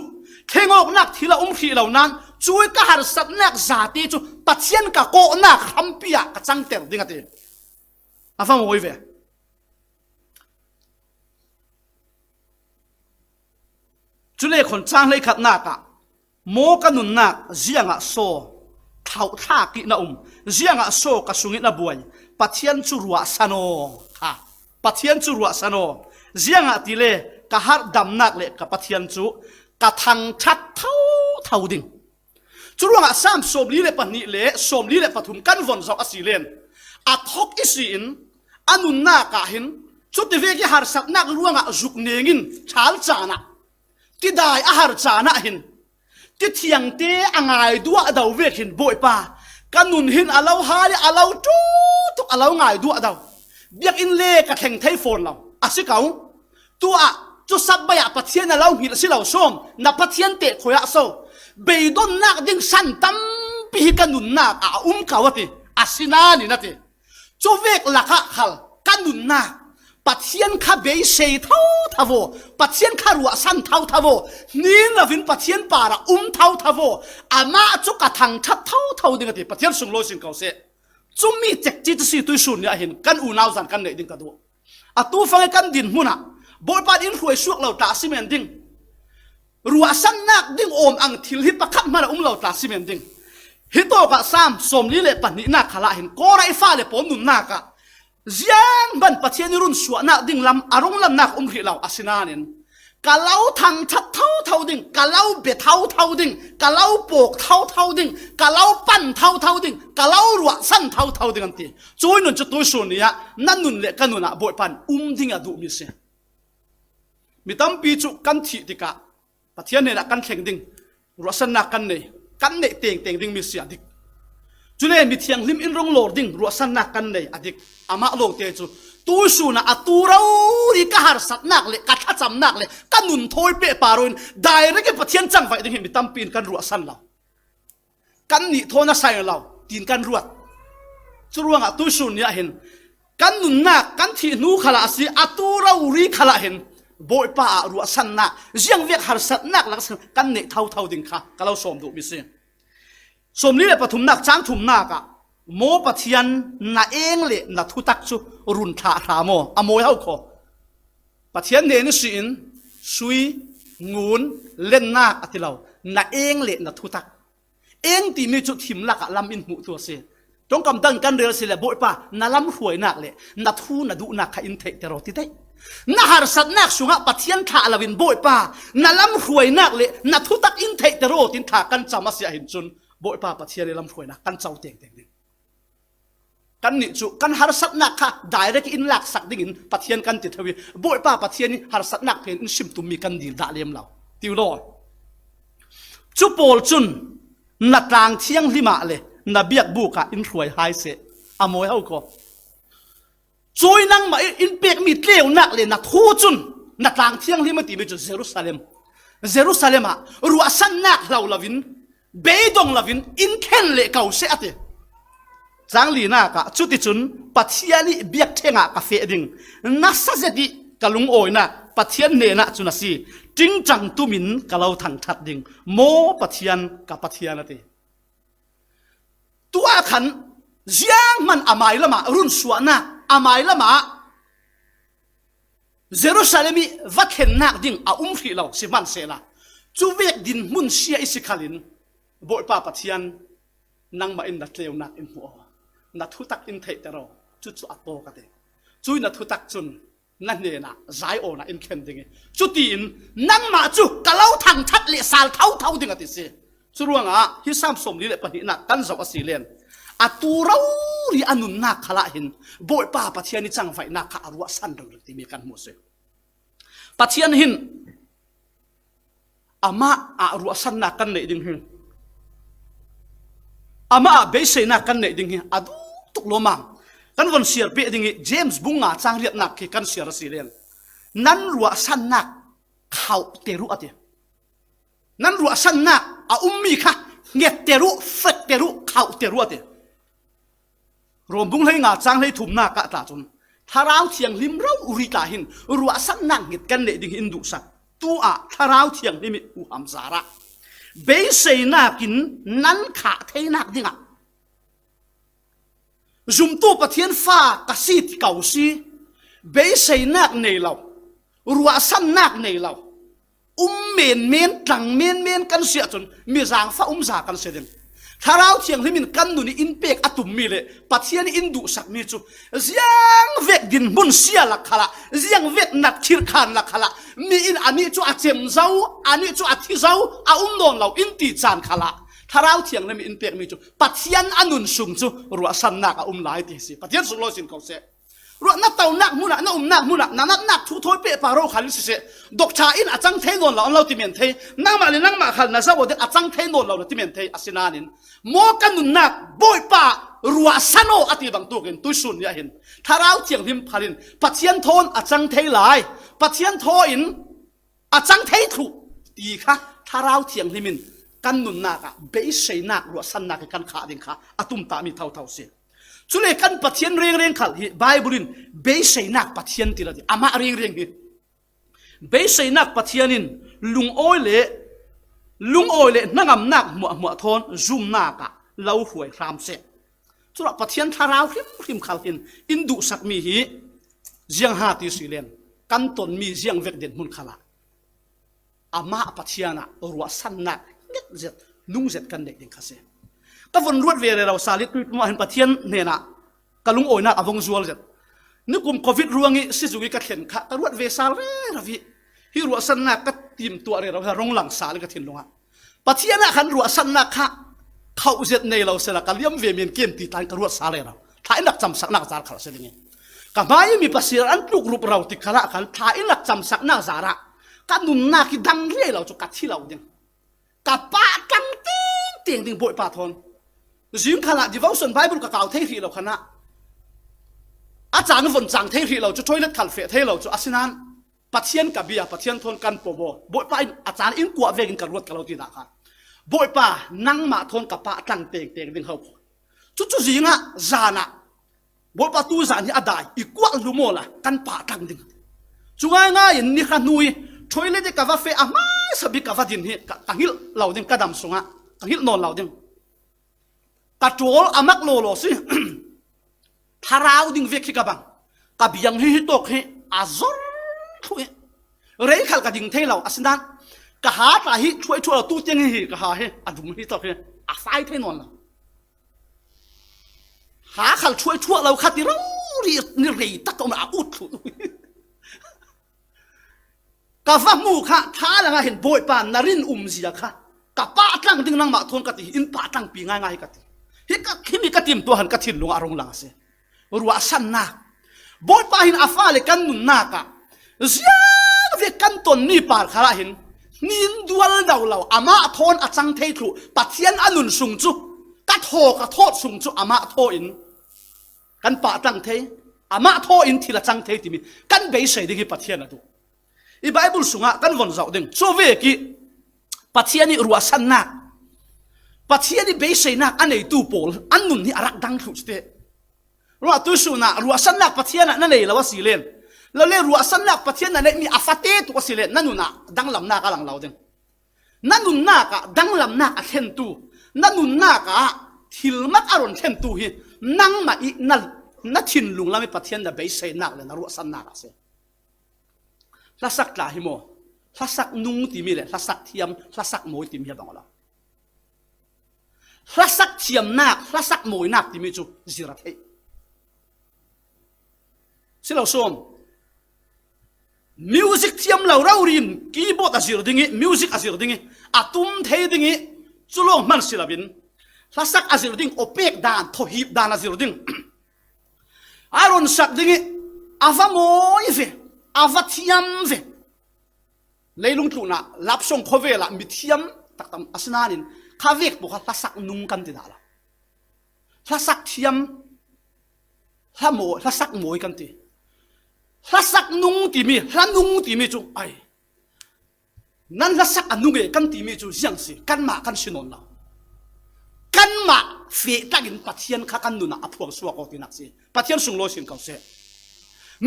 thlengawknak thil a um hrih lo nain cuih ka harsatnak zate cu Pathian ka kawhnak hrampi ah ka cangter ding a ti. A va mawi ve. Cule khon cang hleikhatnak ah maw ka nunnak ziangah saw thauhthlak ih na um, ziangah saw ka sungih na buai, Pathian cu ruahsan aw, kha Pathian cu ruahsan aw, ziangahtile ka harhdamnak le ka Pathian cu ka thangṭhat thotho ding. Curuangah Sam sawmli le pahnih le sawmli le pathum kan von zoh a si len a thawk ihsi in a nunnak ah hin cutivek ih harsatnak ruangah zuk neng in ṭhal caan ah tidai a har caan ah hin tithiangte a ngai duahdo vek hin Bawipa ka nun hin a lo hal ih a lo ṭutuk a lo ngai duahdo biakinn le ka thleng thei fawn lo a si ko. Tuah cu sabbai ah Pathian a lo hngilh si lo sawm, na Pathian tehkhuai ah so beidonnak ding san tampi hi ka nunnak ah a um ko a ti, a si nain a ti. Cuvek lakah khal ka nunnak Pathian kha beisei thotho aw, Pathian kha ruahsan thotho aw, hnin lovin Pathian parah um thotho aw, amah chu ka thangṭhat thotho ding a ti. Pathian sunglawi sin ko seh. Cumi cekci chu si tuisun ni ah hin kan unau zan kan neih ding ka duh. A tu fang i kan dinhmunah Bawipa in hruai suak lo tla a si men ding. Ruahsannak ding awm ang thil hi pakhat hmana um lo tla si men ding. Hi tawkah Sam sawmli le pahnihnak khalah hin Kora i fale pawl nunnak ah ziang ban Pathian i run suahnak ding lam a runglannak um hrih lo a si nain ka lo thangṭhat thotho ding, ka lo be thotho ding, ka lo pawk thotho ding, ka lo pan thotho ding, ka lo ruahsan thotho ding an ti. Cui nun cu tuisun ni ah na nun le ka nunah Bawipa in um ding a duhmi a si. Mi tampi cu kan thih tikah Pathian hnenah kan thleng ding ruahsannak kan nei, kan neih tengteng dingmi si a dik. Cule mithianghlim in rong lawr ding ruahsannak kan nei a dik. Amah lawngte cu tuisun ah a tu rori ka harsatnak le ka thlacamnak le ka nun thawi pehpar in direct in Pathian cangvaih ding hi mi tampi in kan ruahsan lo. Kan nih thaw na sai lo, tin kan ruat. Curuangah tuisun ni ah hin kan nunnak kan thih hnu khalah a si, a tu rori khalah hin Bawipa ah ruahsannak, ziangvek harsatnak laksin kan neih thotho ding kha ka lo sawm duhmi si. Sawmli le pathumnak cang thumnak ah, maw Pathian, na eng le na thutak cu run thlah hram aw, a mawi ho khaw. Pathian hnen ihsin sui, ngun, lennak a ti lo, na eng le na thutak. Eng timi cu thim lakah lam in hmuh tu a si. Ṭongkam dang kan rel si le, Bawipa, na lam hruainak le na thu na duhnak kha in theihter aw ti daih. Na harsatnak sungah Pathian thlah loin, Bawipa, na lam hruainak le na thutak in theihter aw tin thla kan cam a si ahhin cun Bawipa Pathian i lam hruainak kan co tengteng ding. Kannih cu kan harsatnak kha direct in laksak dingin Pathian kan ti tho i, Bawipa Pathian i harsatnak phen in sim tummi kan dil dah lem lo. Ti u law. Cu pawl cun na tlang thianghlim ah le na biakbuk ah in hruai hai seh. A mawi ho kaw. Cui nangmah in pekmi tleunak le na thu cun na tlang thianghlim a timi cu Jerusalem, Jerusalem ah ruahsannak hlo loin, beidong loin in khen leh ko seh a ti. Cang linak ah, cuticun Pathian i biakṭheng ah ka feh ding, nasa zet i ka lungawinak Pathian hnenah cun a si. Ṭingṭang tumin ka lo thangṭhat ding, maw Pathian, ka Pathian a ti. Tuah khan zianghman a mailamah runsuahnak, a mailamah Jerusalem i va thlennak ding a um hrih lo sihmansehla, cuvek dinhmun sia i si khalin, Bawipa Pathian, nangmah in na tleunak in hmuh aw, na thutak in theihter aw, cucu a tawk a ti. Cui na thutak cun na hnenah Zion ah in thlen ding i, cutiin nangmah cu ka lo thangṭhat le sal thotho ding a ti si. Curuangah hi Sam sawmli le pahnihnak kan zoh a si len, a tu rori a nunnak khalah hin Bawipa Pathian i cangvaihnak kha a ruahsan ringring timi kan hmuh si. Pathian hin amah ah ruahsannak kan neih ding hi, amah ah beiseinak kan neih ding hi a duk tuk lawmam. Kan von siar peh ding i James bung nga cang riatnak khi kan siar a si len, nan ruahsannak khauhter uh a ti. Nan ruahsannak a ummi kha ngetter uh, fetter uh, khauhter uh a ti. Rom bung hlei nga cang hlei thumnak ah tla cun Thlarau Thianghlim rori tla hin ruahsannak nget kan neih ding hi in duhsak. Tu ah Thlarau Thianghlim i huham zarah beiseinak in nan khah theinak dingah zumtu Pathian fa ka si ti ko si, beiseinak nei lo, ruahsannak nei lo, um menmen, tlang menmen kan si ahcun mi zangfah umza kan si ding. Thlarau Thianghlim in kan nun i in pek a tummi le Pathian i in duhsakmi cu ziangvek dinhmun sia lak khalah, ziangvek natkhirh khan lak khalah, mi in anih cu a cem zo, anih cu a thi zo, a um nawn lo in ti caan khalah Thlarau Thianghlim i in pekmi cu Pathian a nun sung cu ruahsannak a um lai ti si. Pathian sunglawi sin ko seh. Ruah na tonak hmunah, na umnak hmunah, na natnak thu thawi pehpar aw khalin siseh, dokṭha in a cang thei nawn lo an lo ti men thei, nangmah le nangmah khal na zoh aw ding a cang thei nawn lo na ti men thei a si nain, maw ka nunnak Bawipa ruahsan aw a ti bangtukin tuisun ni ah hin Thlarau Thianghlim phalin Pathian thawn a cang thei lai, Pathian thaw in a cang thei thluh ti kha Thlarau Thianghlim in kan nunnak ah beiseinak ruahsannak i kan khah ding kha a tumtahmi thotho si. Cule kan Pathian rengreng khal hi Bible in beiseinak Pathian ti lo ti, amah rengreng hi. Beiseinak Pathian in lungawi le, lungawi le hnangamnak hmuahhmuah thawn zumnak ah lo huai hram seh. Culah Pathian thlarau hrimhrim khal hin in duhsakmi hi ziang ha ti si len, kan tonmi ziang vek dinhmun khalah amah Pathian ah ruahsannak nget zet, nung zet kan neih ding kha si. Ka von ruat ve rero sal i tuitum ah hin Pathian hnenah ka lungawinak a vong zual zet. Nikum covid ruang i si zung i ka thlen kha ka ruat ve sal rero i hi ruahsannak ka timtuah rero hi a rong lang sal i ka thinlung ah Pathian ah khan ruahsannak kha khauh zet nei lo sela ka liam ve men kem ti tlan ka ruat sal rero. Thla in rak camsaknak zar khal si ding i ka hmai i mi Pasian an tluk rup rau ti khalah khan thla in rak camsaknak zarah ka nunnak i dang riai lo cu ka thi lo ding. Ka pah tlang tengteng ding Bawipa thawn. Zing khalah devotion Bible ka kau thei hrih lo khanah a cang von cang thei hrih lo cu, toilet khal feh thei lo cu, asinain Pathian ka bia, Pathian thawn kan pobaw. Bawipa in a caan in kuah vekin ka ruat ka lo ti dah kha. Bawipa, nangmah thawn ka pah tlang tengteng ding ho. Cucu zingah zanah Bawipa tu zan hi a dai i kuah lu maw la kan pah tlang ding. Cu ngaingai in ni kha hnu i toilet i ka va feh a hmaisa bik ka va din hi ka, ka hngilh lo ding, ka dam sungah ka hngilh nawn lo ding. Ka ṭawl a mak lawlaw si. Thlarau ding vek hi ka bang. Ka biang hi hi tawk hi a zor thluh hi. Rei khal ka ding thei lo, asinain ka ha tla hi thluai thuah lo, tu tiang hi hi ka ha hi a dum hi tawk hi a fai thei nawn lo. Ha khal thuai thuah lo kha ti rori ni rei tak ka um a ut thluh. Ka va hmu kha, tha langah hin Bawipa na rin umzia kha ka pah tlang ding nangmah thawn ka ti hi, in pah tlangpi ngaingai hi ka ti. Hi ka, himi ka timtuah han ka thinlung ah a rung lang a si. Ruahsannak. Bawipa hin a fale kan nunnak ah ziang ve kan tonmi par khalah hin hnin dual do lo, amah thawn a cang thei thluh Pathian a nun sung cu ka thaw, ka thawt sung cu amah thaw in kan pah tlang thei, amah thaw in thil a cang thei timi kan beisei ding hi Pathian a duh. I Bible sungah kan von zoh ding. Cu vek i Pathian i ruahsannak, Pathian i beiseinak a neitu pawl an nun hi a rak dang thluh cu te. Ruah tuisun ah ruahsannak Pathian ah na nei lo a si len, lo le ruahsannak Pathian na neihmi a fate tu a si len, na nun ah danglamnak a lang lo ding. Na nunnak ah danglamnak a thlentu, na nunnak ah thilmak a ron thlentu hi nangmah i na, na thinlung lam i Pathian na beiseinak le na ruahsannak a si. Hlasak tla hi maw? Hlasak nung timi le hlasak thiam, hlasak mawi timi hi a bang aw lo. Hlasak thiamnak, hlasak mawinak timi cu zir a theih. Si lo sawm. Music thiam lo rori in keyboard a zir ding i, music a zir ding i, a tum thei ding i, cu lawng hman si lo in hlasak a zir ding, opek dan, thawhip dan a zir ding. A ron sak ding i, a va mawi ve, a va thiam ve. Leilung tlunah lapsong khawvel ah mithiam taktak a si nain kha vek pawl kha hlasak nung kan ti dah lo. Hlasak thiam, hla mawi, hlasak mawi kan ti. Hlasak nung timi, hla nung timi cu ai. Nan hlasak a nung e kan timi cu ziang si, kanmah kan si nawn lo. Kanmah feh tlakin Pathian kha kan nun ah a phuang suak aw tinak si. Pathian sunglawi sin ko seh.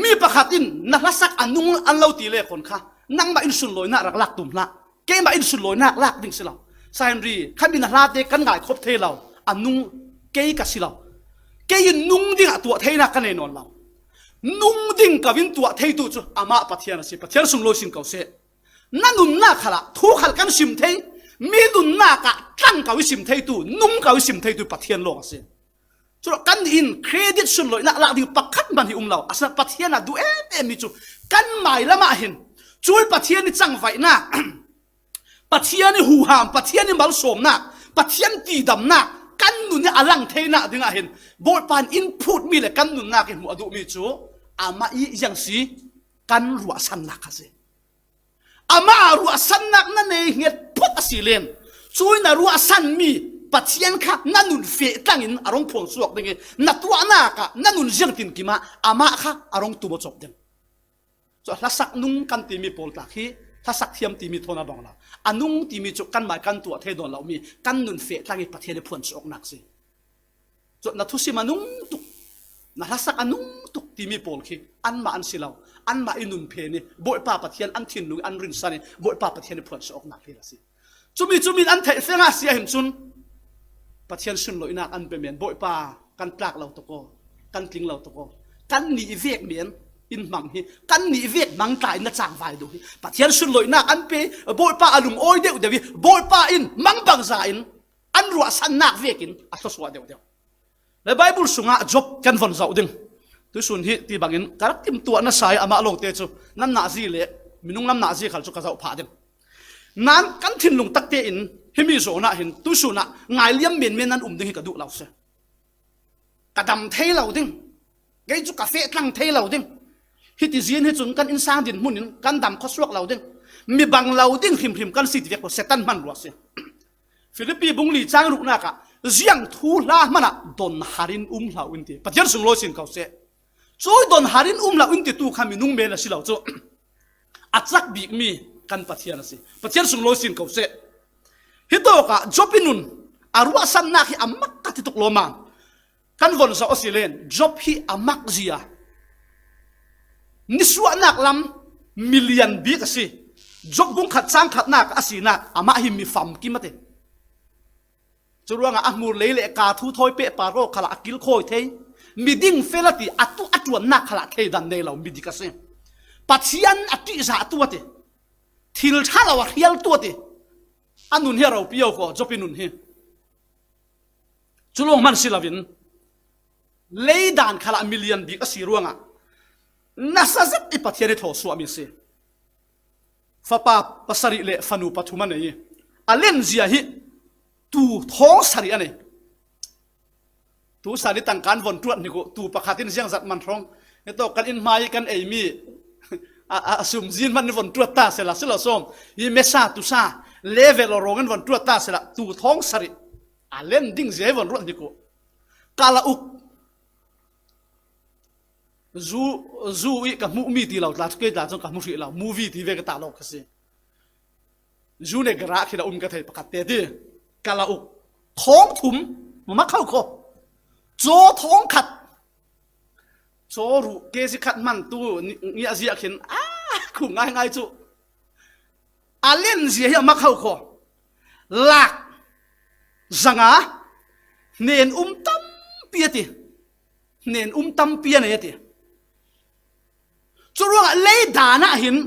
Mi pakhat in na hlasak a nung an lo ti le khawn kha nangmah in sunlawinak rak lak tum hlah. Keimah in sunlawinak lak ding si lo. Sainri, khami na hlate kan ngaikhop thei lo. A nung kei ka si lo. Kei in nung ding a tuah theinak ka nei nawn lo. Nung ding ka vin tuah theitu cu amah Pathian a si. Pathian sunglawi sin ko seh. Na nunnak khalah thu khal kan sim thei. Mi nunnak ah tlang ko i sim theitu, nung ko i sim theitu Pathian lawng a si. Culo kan in credit sunlawinak lak ding pakhat hman hi um lo. Asinain Pathian a duh em em mi cu kan mailam ah hin cui Pathian i cangvaihnak, Pathian i huham, Pathian i malsawmnak, Pathian tidamnak kan nun i a lang theinak dingah hin Bawipa in in phutmi le kan nunnak i hmuh a duhmi cu amah i ziang si, kan ruahsannak kha si. Amah a ruahsannak na nei hnget phot a si len, cui na ruahsanmi Pathian kha na nun feh tlangin a rong phuang suak ding i, na tuahnak ah na nun ziangtin kim ah amah kha a rong tum aw cawp ding. Cu hlasak nung kan timi pawl tlak hi hlasak thiam timi thawn a bang lo. A nung timi cu kanmai kan tuah thei nawn lomi kan nun feh tlang i Pathian i phuan suaknak si. Cu na thusim a nung tuk Na hlasak a nung tuk timi pawl khi anmah an si lo, anmah i nun phen i Bawipa Pathian an thinlung an rinsan i Bawipa Pathian i phuansuah awknak hi a si. Cumi, cumi in an theih fengah si ahim cun Pathian sunloihnak an pe men, Bawipa kan tlak lo tuk aw, kan tling lo tuk aw, kan nih vek men in hmang hi, kan nih vek hmang tla in na cangvai duh hi. Pathian sunloihnak an pe, Bawipa a lungawi deuhdeuh hi, Bawipa in mangbangza in an ruahsannak vekin a thluasuah deuhdeuh. Le Bible sungah Job kan von zoh ding. Tuisun hi ti bangin ka rak timtuah nasa i amah lawngte cu nan nahzi le minung lam nahzi khal cu ka zoh phah ding. Nan kan thinlung takte in himi zawn ah hin tuisun ah ngailiam menmen nan um ding hi ka duh lo si. Ka dam thei lo ding, kei cu ka feh tlang thei lo ding. Hiti zin hi cun kan innsang dinhmun in kan dam khuasuak lo ding. Mi bang lo ding hrimhrim kan si ti vek ko Satan hman ruak si. Filipi bung li cang ruknak ah ziang thu hla hmanah donharin um hlah in ti. Pathian sunglawi sin ko seh. Cui donharin um hlah in ti tu kha minung men a si lo cu. A cak bikmi kan Pathian a si. Pathian sunglawi sin ko seh. Hitawkah Job in nun a ruahsannak hi a mak ka ti tuk lawmam. Kan von zoh a si len Job hi a mak zia nisuahnak lam milian bik a si. Job bung khat cang khatnak a sinak amah hi mi famkim a ti. Curuangah a hmur lei le ka thu thawi pehpar ko khalah a kilkhawi thei, miding fel a ti, a tu a ṭuannak khalah theidan nei lo midik a si. Pathian a ṭihzahtu a ti, thil ṭha lo a hrialtu a ti. A nun hi a ropi aw ko Job i nun hi. Cu lawng hman si loin leidan khalah milian bik a si ruangah nasa zet i Pathian i thawsuahmi a si. Fapa pasarih le fanu pathum a nei i a lenzia hi tu thawng sarih a nei. Tu sani tangkan von tuat hnik uh, tu pakhat in ziangzat man hrawng. Hitawk kan inn hmai kan eimi a, a, a sumzin hman in von tuat ta sela, sila sawm i mesa tusa level aw rawng in von tuat ta sela, tu thawng sarih a len ding zia hi von ruat hnik uh. Kala uk zu, zu i ka hmuh mi ti lo tla, kei tla cun ka hmu hrih lo, movie ti ve ka ta lo ka si. Zu ne gara khi la um ka thei pakhat te ti. Kala uk thawng thum, mama khau kho. Caw thawng khat. Caw ruh kezi khat man tu ngiah ziah khin a khu ngai ngai cu. A len zia hi a mak hau kho. Lak zanga hnen um tampi a ti. Hnen um tampi a nei a ti. Curuangah leidan ah hin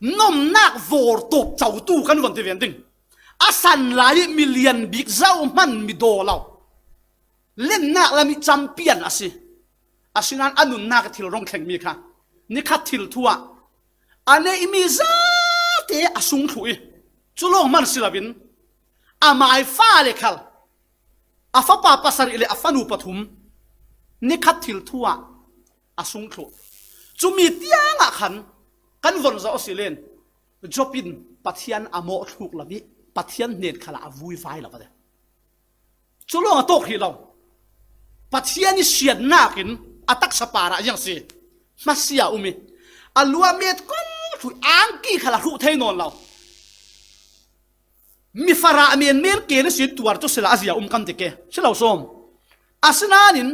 nomnak vawr tawp cotu kan von ti ven ding. A san lai i milian bik zoh hman mi daw lo. Lennak lam i campian a si. Asinain a nunnak i thil rong thlengmi kha nikhat thil thu ah a neihmi zate a sung thluh i, cu lawng hman si loin amai fale khal a fapa pasarih le a fanu pathum nikhat thil thu ah a sung thluh. Cumi tiangah khan kan von zoh a si len Job in Pathian a mawh thluk lo i Pathian hnen khalah a vui vai lo a ti. Cu lawng a tawk hrih lo. Pathian i siatnak in a taksa parah ziang si hmasia um i a luamet kol thui angki khalah hruh thei nawn lo. Mi farah menmen ke na sin tuar cu sila a zia um kan ti ke si lo sawm. Asinain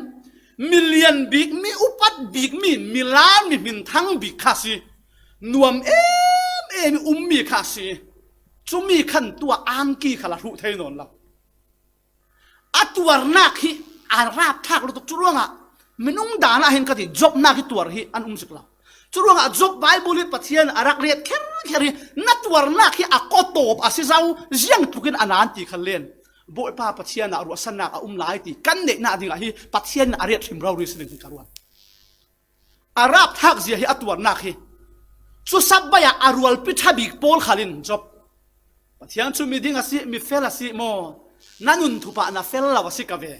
milian bik mi upat bik mi milan mi hminthang bik kha si. Nuam em em i ummi kha si. Cumi khan tuah angki khalah hruh thei nawn lo. A tuarnak hi a rapthak lutuk cu ruangah minung dan ah hin ka ti, Job nak hi tuar hi an um zik lo. Cu ruangah Job Bible hi Pathian a rak riat kherkher hi na tuarnak hi a kawtawp a si zo ziang tlukin a nan ti khan len Bawipa Pathian ah ruahsannak a um lai ti kan neihnak dingah hi Pathian in a riat hrim rori si ding hi ka ruat. A rapthak zia hi a tuarnak hi cu sabbai ah a rualpi ṭha bik pawl khal in Job, Pathian cu mi ding a si, mi fel a si maw? Na nun thupah na fel lo a si ka ve.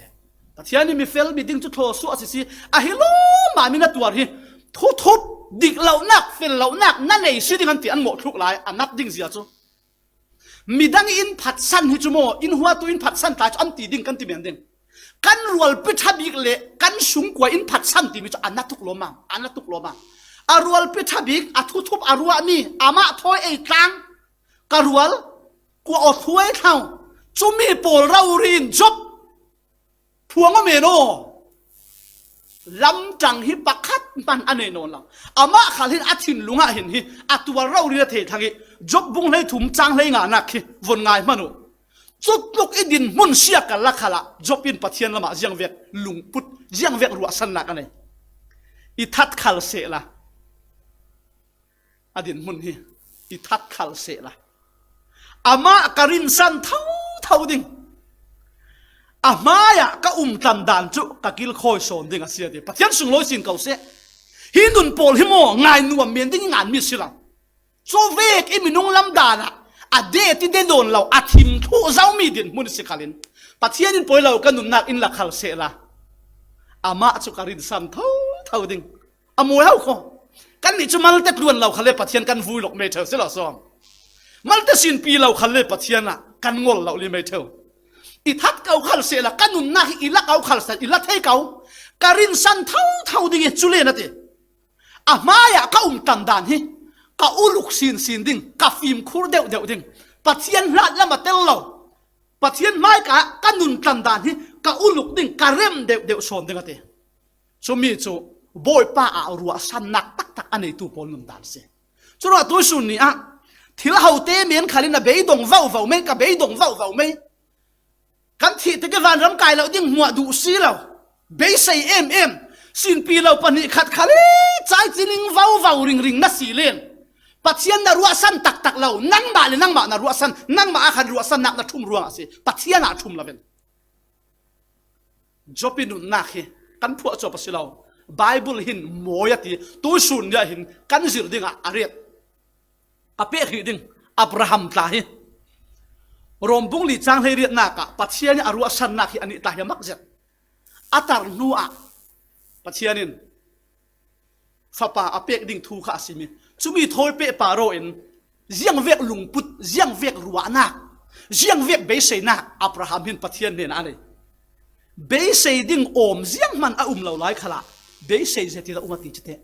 Pathian nih mi fel mi ding cu thlawsuah a si si. A hi lawmmam in a tuar hi thuthup dik lonak, fel lonak na nei si ding an ti an mawh thluk lai a nat ding zia cu. Midang in phatsan hi cu maw, in huatu in phatsan ta cu an ti ding kan ti men ding. Kan rualpi ṭha bik le kan sungkua in phatsan timi cu a na tuk lawmmam, a na tuk lawmmam. A rualpi ṭha bik, a thuthup a ruahmi, amah thawi ei tlang, ka rual, kua aw thuai thlau, cumi pawl rori in Job phuang aw men aw. Lamtang hi pakhat hman a nei nawn lo. Amah khal hin a thinlungah hin hi a tuar rori a thei thlang hi. Job bung hlei thum chang hlei nganak hi von ngai hman uh. Cutluk i dinhmun siakal la khalah Job in Pathian lamah ziangvek lungput, ziangvek ruahsannak a nei. I that khal sehla. A dinhmun hi i that khal sehla. Amah ka rinsan thotho ding. A hmaiah ka um tlandan cu ka kilkhawi sawn ding a si a ti. Pathian sunglawi sin ko seh. Hi nun pawl hi maw ngai nuam men ding i nganmi si lo. Cuvek i minung lam danah a det i de nawn lo, a thim thluh zomi dinhmun si khalin Pathian in pawi lo ka nunnak in la khal sehla. Amah cu ka rinsan thotho ding. A mawi hau kho. Kannih cu malte tluan lo khal le Pathian kan vui lok mei theu si lo sawm. Malte sinpi lo khal le Pathian ah kan ngol lo li mei theu. I that ko khal sehla ka nunnak hi i la ko khal sehla i la thei ko. Ka rinsan thotho ding i cu len a ti. A hmaiah ka um tlandan hi ka uluk sinsin ding, ka fimkhur deuhdeuh ding. Pathian hlat lam a tel lo. Pathian hmai ka, ka nun tlandan hi ka uluk ding, ka rem deuhdeuh sawn ding a ti. Cumi cu Bawipa ah ruahsannak taktak a neitu pawl nundan si. Curuah tuisun ni ah thil hote men khalin a beidong vauvo mei, ka beidong vauvo mei. Kan thih tik i vanram kai lo ding hmuah duh si lo. Beisei em em. Sinpi lo pahnih khat khal i cai cining vauvo ringring na si len. Pathian na ruahsan taktak lo. Nangmah le nangmah na ruahsan, nangmah a khan ruahsannak na thum ruangah si. Pathian ah thum lo ven. Job i nunnak hi kan phuah cuap a si lo. Bible hin mawi a ti. Tuisun nia hin kan zir dingah a riat. A pek hrih ding Abraham tla hi Rom bung li chang hlei riatnak ah Pathian i a ruahsannak hi a nih tla hi a mak zet. A tar hnu ah Pathian in fapa a pek ding thu kha a simi. Cumi thawi pehpar aw in ziangvek lungput, ziangvek ruahnak, ziangvek beiseinak Abraham hin Pathian hnenah a nei. Beisei ding awm zianghman a um lo lai khalah beisei zetin a um a ti cite.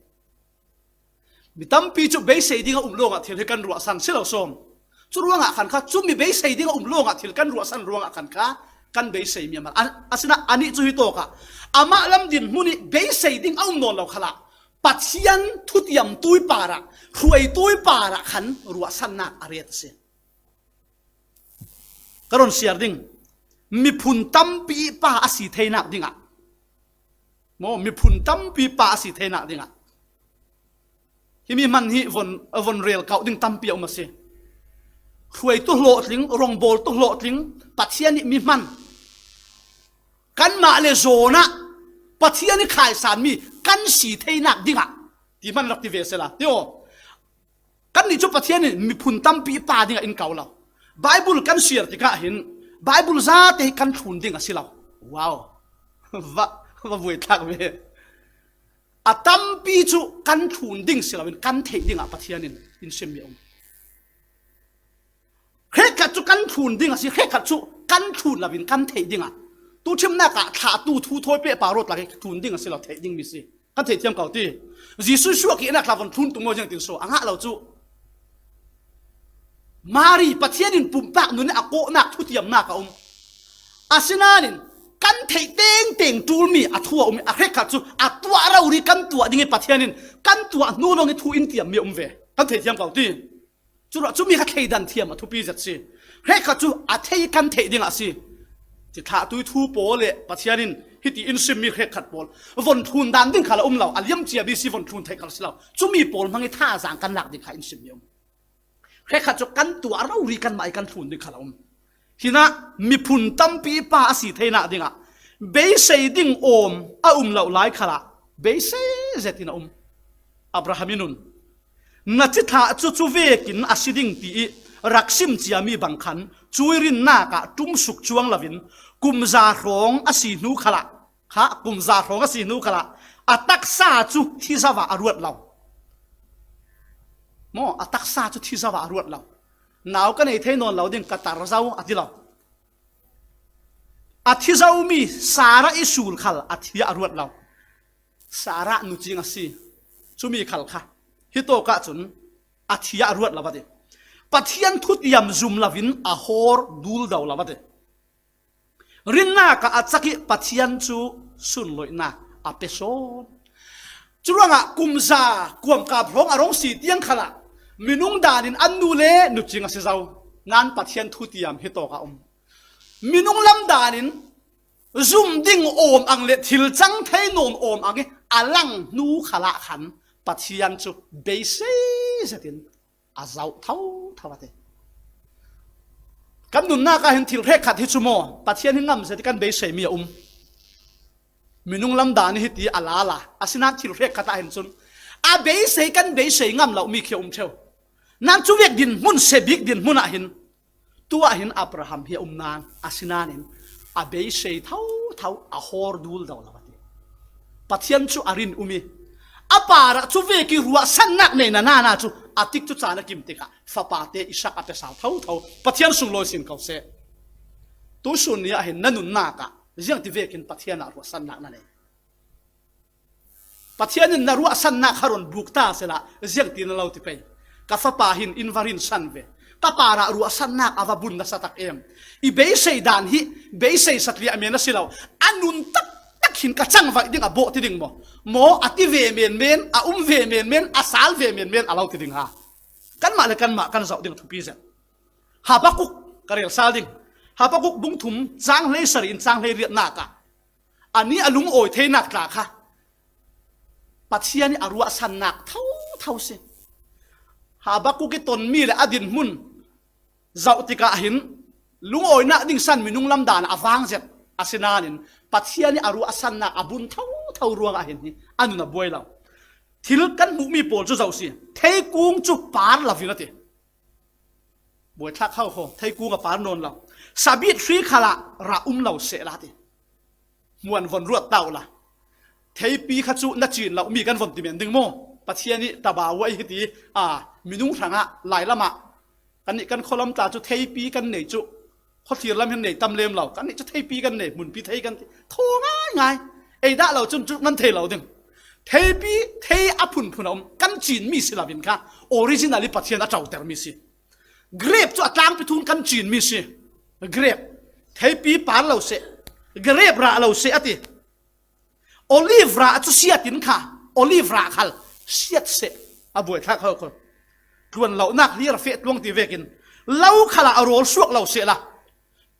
Mi tampi cu beisei ding a um lawngah thil hi kan ruahsan si lo sawm. Cu ruangah khan kha cumi beisei ding a um lawngah thil kan ruahsan ruangah khan kha kan beisei miamar. Asinah anih cu hi tawkah amah lam dinhmun ih beisei ding a um nawn lo khalah Pathian thutiamtui parah, hruaitui parah khan ruahsannak a ret a si. Ka ron siar ding, miphun tampi pa a si theinak dingah, maw, miphun tampi pa a si theinak dingah himi hman hi von, von rel kauh ding tampi a um a si. Hruaitu hlawhtling, rongbawltu hlawhtling, Pathian ih mi hman, kanmah le zawnah Pathian ih khaisanmi kan si theinak dingah ti hman rak ti ve sela ti aw. Kannih cu Pathian in miphun tampi pa dingah in kau lo. Bible kan siar tikah hin Bible zate hi kan thlun ding a si lo. Wow. Va, va vuai thlak ve. A tampi cu kan thlun ding si loin kan theih dingah Pathian in in simmi a um. Hrekkhat cu kan thlun ding a si, hrekkhat cu kan thlun loin kan theih dingah tuṭhimnak ah thlahtu thu thawi pehpar aw tlak hi thlun ding a si lo, theih dingmi si. Kan theithiam ko ti. Jesuh suak ihnak tla von thlun tung maw ziangtin so a ngah lo cu. Mari Pathian in pumpak nun a kawhnak thutiamnak a um. Asinain kan theih tengteng ṭulmi a thu a um i a hrekkhat cu a tuah rori kan tuah ding i Pathian in kan tuah hnu lawng i thu in tiammi a um ve. Kan theithiam ko ti. Curuah cumi kha thleidan thiam a thupi zet si. Hrekkhat cu a thei kan theih dingah si. Ti thlahtui thu pawl le Pathian in hiti in simmi hrekkhat pawl von thlun dan ding khal a um lo, a liam cia bisi von thlun theih khal si lo. Cumi pawl hmang i thazaang kan lak ding kha in simmi a um. Hrekkhat cu kan tuah rori kanmah i kan thlun ding khal a um. Hinah miphun tampi pa a si theinak dingah beisei ding awm a um lo lai khalah beisei zetin a um. Abraham in nun na cithlah cu cu vekin a si ding ti ih rak sim ciami bang khan cui rinnak ah ṭumsuk cuang loin kumza hrawng a si hnu khalah, kha kumza hrawng a si hnu khalah a taksa cu thizo ah a ruat lo. Maw, a taksa cu thizo ah a ruat lo. Nau ka nei thei nawn lo ding, ka tar zo a ti lo. A thi zomi Sarah ih sul khal a thi ah a ruat lo. Sarah nucing a si. Cumi khal kha hi tawkah cun a thi ah a ruat lo a ti. Pathian thutiam zum loin a hawr dul do lo a ti. Rinnak ah a cak ih Pathian cu sunloihnak a pe sawn. Curuangah kumza kuamkap hrawng a rong si tiang khalah minung danin an nu le nu cing a si zo. Nan Pathian thutiam hi tawk a um. Minung lam danin zum ding awm ang le thil cang thei nawn awm ang i a lang hnu khalah khan Pathian cu beisei zetin a zoh thotho a ti. Kan nunnak ah hin thil hrekkhat hi cu maw, Pathian hi ngam zet i kan beiseimi a um. Minung lam dan hi ti a lala, asinain thil hrekkhat ah hin cun a beisei kan beisei ngam lomi khi a um ṭheu. Nan cu vek dinhmun, sebik dinhmun ah hin, tuah hin Abraham hi a um nan, asinain a beisei thotho, a hawr dul do lo a ti. Pathian cu a rin um i a parah cu vek i ruahsannak nei na nana cu a tikcu caan a kim tikah fapate Isak a pe sal thotho. Pathian sunglawi sin ko seh. Tusun ni ah hin na nunnak ah ziangti vekin Pathian ah ruahsannak na nei? Pathian in na ruahsannak kha rawn buk ta sehla ziangti na lo ti pei? Ka fapa hin in va rinsan ve. Ka parah ruahsannak a va bun nasa tak em. I beisei dan hi beisei satliah men a si lo. A nun taktak hin ka cangvaih ding a bawh ti ding maw? Maw a ti ve menmen, a um ve menmen, a sal ve menmen a lo ti ding ha. Kanmah le kanmah kan zoh ding a thupi zet. Habakuk ka rel sal ding. Habakuk bung thum cang hleisari in cang hleiriatnak ah a ni a lungawi theinak tla kha Pathian i a ruahsannak thotho si. Habakuk i tonmi le a dinhmun zoh tikah hin lungawinak ding san minung lam dan a vang zet asinain Pathian i a ruahsannak a bun thotho ruangah hin hi a nun a buai lo. Thil kan hmuhmi pawl cu zoh si. Theikung cu par lo in a ti. Buaithlak hau kho, theikung a par nawn lo. Sabit hri khalah rah um lo sehla ti. Hmuan von ruat ta uhla. Theipi kha cu na cin lo mi kan von ti men ding maw? Pathian i tabawa i hiti a minung hrangah lailamah kannih kan khualam tla cu theipi kan nei cu khuathlir lam hin nei tam lem lo. Kannih cu theipi kan nei, hmunpi thei kan ti. Thaw ngaingai. Ei dah lo cun cu nan thei lo ding. Theipi, thei a phunphun a um. Kan cin mi si lo in kha originally Pathian a coter mi si. Grape cu a tlangpi thun kan cin mi si. Grape. Theipi par lo seh. Grape rah lo seh a ti. Olive rah cu siat in kha. Olive rah khal siat seh. A buaithlak hau kho. Tluan lonak hlir a feh tluang ti vekin lo khalah a rawl suak lo sehla.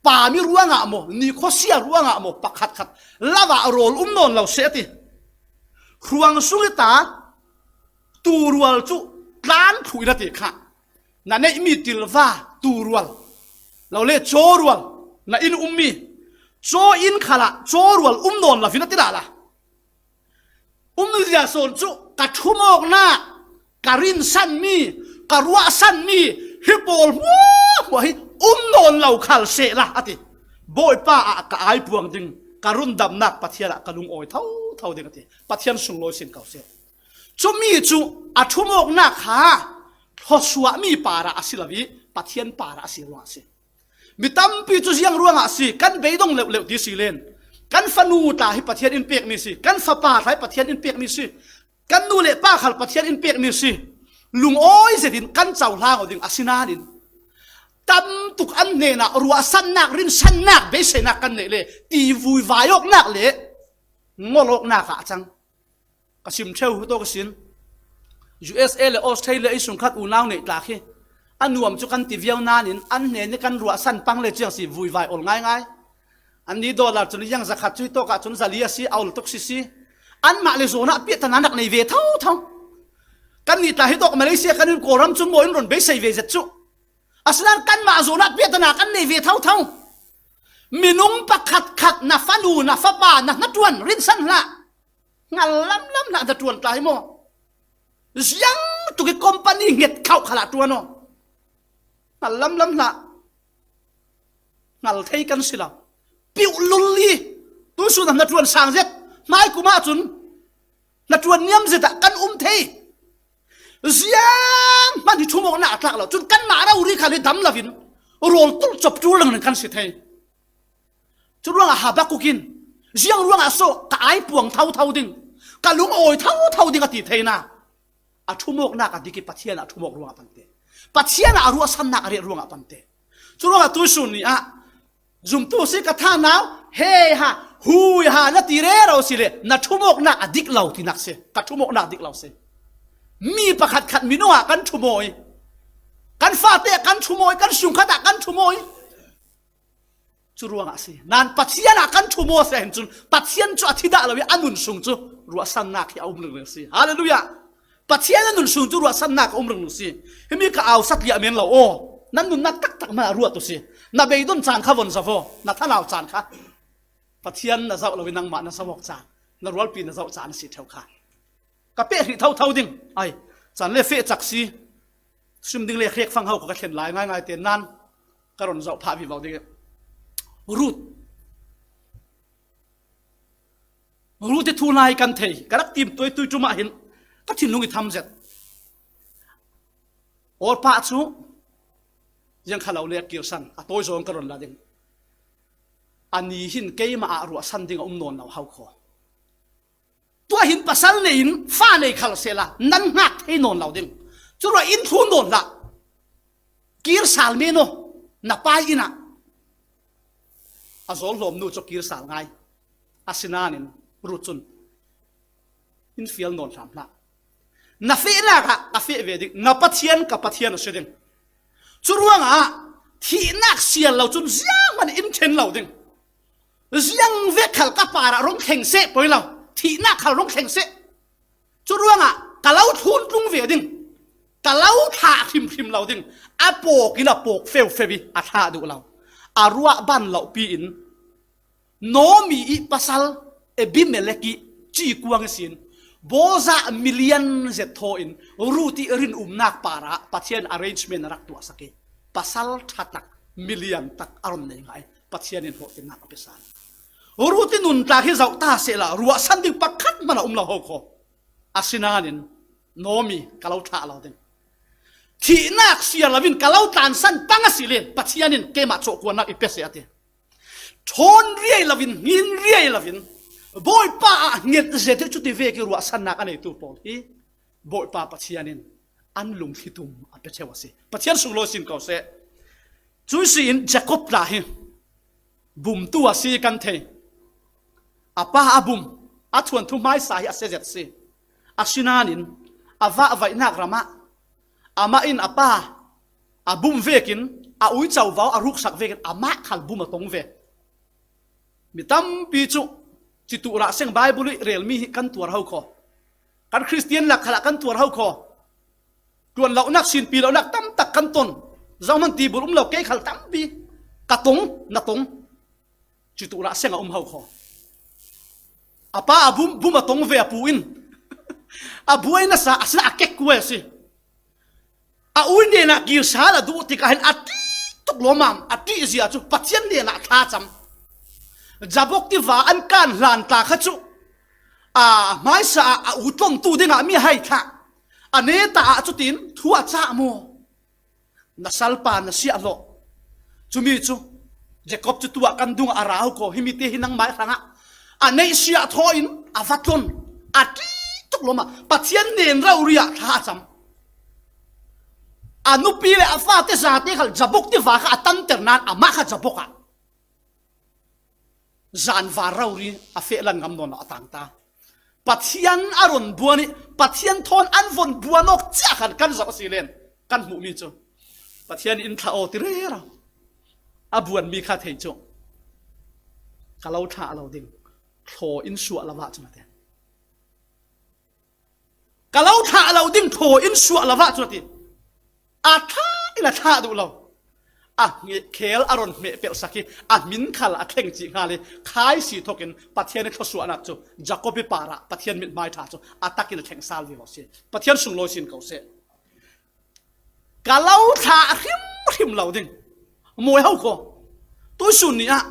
Pami ruangah maw, nikhuasia ruangah maw, pakhatkhat lavah rawl um nawn lo seh a ti. Hruang sung i ta turual cu tlan thluh in a ti kha. Na neihmi tilva turual lo le cawrual na in ummi caw in khalah cawrual um nawn lo in a ti lala. Umzia sawn cu ka ṭhumawknak, ka rinsanmi, ka ruahsanmi hi pawl hmuahhmuah hi um nawn lo khal sehla a ti. Bawipa ah ka aipuang ding, ka rundamnak Pathian ah ka lungawi thotho ding a ti. Pathian sunglawi sin ko seh. Cumi cu a ṭhumawknak kha thluasuahmi parah a si lo i Pathian parah a si ruangah a si. Mi tampi cu ziang ruangah a si, kan beidong leuhleuh ti si len. Kan fanu tla hi Pathian in pekmi si, kan fapa tla hi Pathian in pekmi si, kan nu le pa khal Pathian in pekmi si. Lungawi zetin kan cohlang aw ding a si nain tam tuk an hnenah ruahsannak, rinsannak, beiseinak kan neih le ti vuivai awknak le ngol awknak ah a cang. Ka sim ṭheu hi tawk a sin. U S A le Australia i sungkhat unau neih tla khi a nuam cu kan ti viau nain an hnen i kan ruahsan pang le ciang si vuivai ol ngaingai. An ni dollar cun yang zakhat cu hi tawk ah cun zali a si, a ol tuk si si. Anmah le zawn ah piahtana nak nei ve thotho. Kan ni tla hi tawk Malaysia kan in Kawlram cun maw in rawn beisei ve zet cu. Asinain kanmah zawn ah piahtana kan nei ve thotho. Minung pakhatkhat na fanu, na fapa, na hnaṭuan rinsan hlah. Hngal lamlam hlah hnaṭuan tla hi maw? Ziang tuk i company hnget khauh khalah ṭuan aw. Hngal lamlam hlah. Hngal thei kan si lo. Piuh lul i tusun a hnaṭuan sang zet. Hmai kum ah cun hnaṭuan niam zet ah kan um thei. Ziang hman hi ṭhumawknak a tlak lo. Cun kanmah rori khal hi dam lo in rawl tulh cop ṭul ding kan si thei. Curuangah Habakuk in ziang ruangah so ka aipuang thotho ding, ka lungawi thotho ding a ti thei na. A ṭhumawknak a dik i Pathian a ṭhumawk ruangah pante. Pathian a ruahsannak a riat ruangah pante. Curuangah tuisun ni ah zumtu si ka thanau, he ha, Hui ha na ti rero si le, na thumawknak a dik lo tinak si. Ka thumawknak dik lo si. Mi pakhat khat minung ah kan thumawi. Kan fate kan thumawi, kan sungkhat ah kan thumawi. Cu ruangah a si. Nan Pathian ah kan thumaw a si ahhin cun, Pathian cu a thi dah lo i a nun sung cu ruahsannak hi a um ringring a si. Hallelujah! Pathian a nun sung cu ruahsannak a um ringring a si. Himi ka au satliah men lo aw. Nan nunnak taktak hmanh ah ruat u si. Na beidon caan kha von zavo. Na thanau caan kha. Pathian na zoh lo i nangmah na zoh awk caan. Na rualpi na zoh caan a si theu kha. Ka peh hrih thotho ding. Ai, caan le feh cak si. Sim ding le hrek fang ho ka thlen lai ngaingai te nan ka ron zoh phah vivo ding. Ruth. Ruth i thu lai kan thei. Ka rak tim tuai tui ṭum ah hin ka thinlung i tham zet. Orpah cu ziang kha lo le a kirsan a tawi zawng ka ron la ding. Ani hin keimah ah ruahsan ding a um nawn lo ho kho. Tuah hin pasal nei in fa nei khal sehla nan hngak thei nawn lo ding. Curuah in thlun nawn hlah. Kir sal men aw, na pai inn ah. A zawl hlawm nu cu kir sal ngai. Asinain Ruth cun in fial nawn hram hlah. Na fehnak ah ka feh ve ding, na Pathian ka Pathian a si ding. Curuangah thihnak siar lo cun zianghman in ṭhen lo ding. Ziang vek khal ka parah rung thleng seh poi lo, thihnak khal rung thleng seh. Curuangah ka lo thlun tlung ve ding, ka lo thlah hrimhrim lo ding, a pawk in a pawk feufeu i a thlah duh lo. A ruah ban lohpi in Naomi i pasal Abimelek i ci kuang ihsin bawzah milian zet thaw in Ruth i rinumnak parah Pathian arrangement a rak tuahsak i pasal ṭha tak, milian tak a ron nei ngai. Pathian in hlawhtlinnak a pe sal. Ruth i nuntak hi zoh ta sehla ruahsan ding pakhat hmanh a um lo ho kho. Asinain Naomi ka lo thlah lo ding. Thihnak siar lo in ka lo tlansan pang a si len Pathian in keimah cawhkuannak i pe seh a ti. Ṭhawn riai lo in, hngin riai lo in, Bawipa ah nget zet hi cuti vek i ruahsannak a neitu pawl hi Bawipa Pathian in an lungthli tum a pe ṭheu a si. Pathian sunglawi sin ko seh. Cuih si in Jacob tla hi bumtu a si kan thei. A pa a bum, a thuanthu hmaisa hi a si zet si. Asinain a vahvaihnak ram ah amah in a pa a bum vekin, a uico vau a ruksak vekin amah khal bum a tong ve. Mi tampi cu citu rah seng Baibal i relmi hi kan tuar ho kho. Kan Khristian lak khalah kan tuar ho kho. Tuan lonak, sinpi lonak tam tak kan ton. Zohman ti bul um lo, kei khal tampi ka tong, na tong. Citu rah seng a um ho kho. A pa a bum, bum a tong ve a pu in. A buai nasa, a sina a kek kuai a si. A ui nen ah kir sal a duh tikah hin a ṭih tuk lawmam, a ṭih zia cu Pathian nen ah thla cam. Jabok tiva an kan hlan ta kha cu, a hmaisa ah a u tlongtu dingah mi hai thlah. A neta ah cutin thu a cah maw? Na salpa na siah hlawh. Cumi cu Jacob cu tuah kan dungah a ra ho kho, himi te hi nangmah hrangah a neih siah thaw in a va tlon. A ṭih tuk lawmah Pathian nen rori ah thla a cam. A nupi le a fate zate khal Jabok tiva kha a tanter nain amah kha Jabok ah zanvar rori a fehlan ngam nawn lo a tang ta. Pathian a ron buan i Pathian thawn an von buan awk cia khan kan zoh a si len kan hmuhmi cu Pathian in thlah aw ti rero a buanmi kha thei cu ka lo thlah lo ding thlaw in suah lo ah cun a ti. Ka lo thlah lo ding thaw in suah lo ah cun a ti. A thlah in a thlah duh lo. A hngeh khel a ron hmeh pelh sak i a hmin khal a thleng cih hngal i khaisi thokin Pathian i thluasuahnak cu Jacob i parah Pathian mithmai ṭha cu a takin a thleng sal vivo si. Pathian sunglawi sin ko seh. Ka lo thlah hrimhrim lo ding. Mawi ho kho. Tuisun ni ah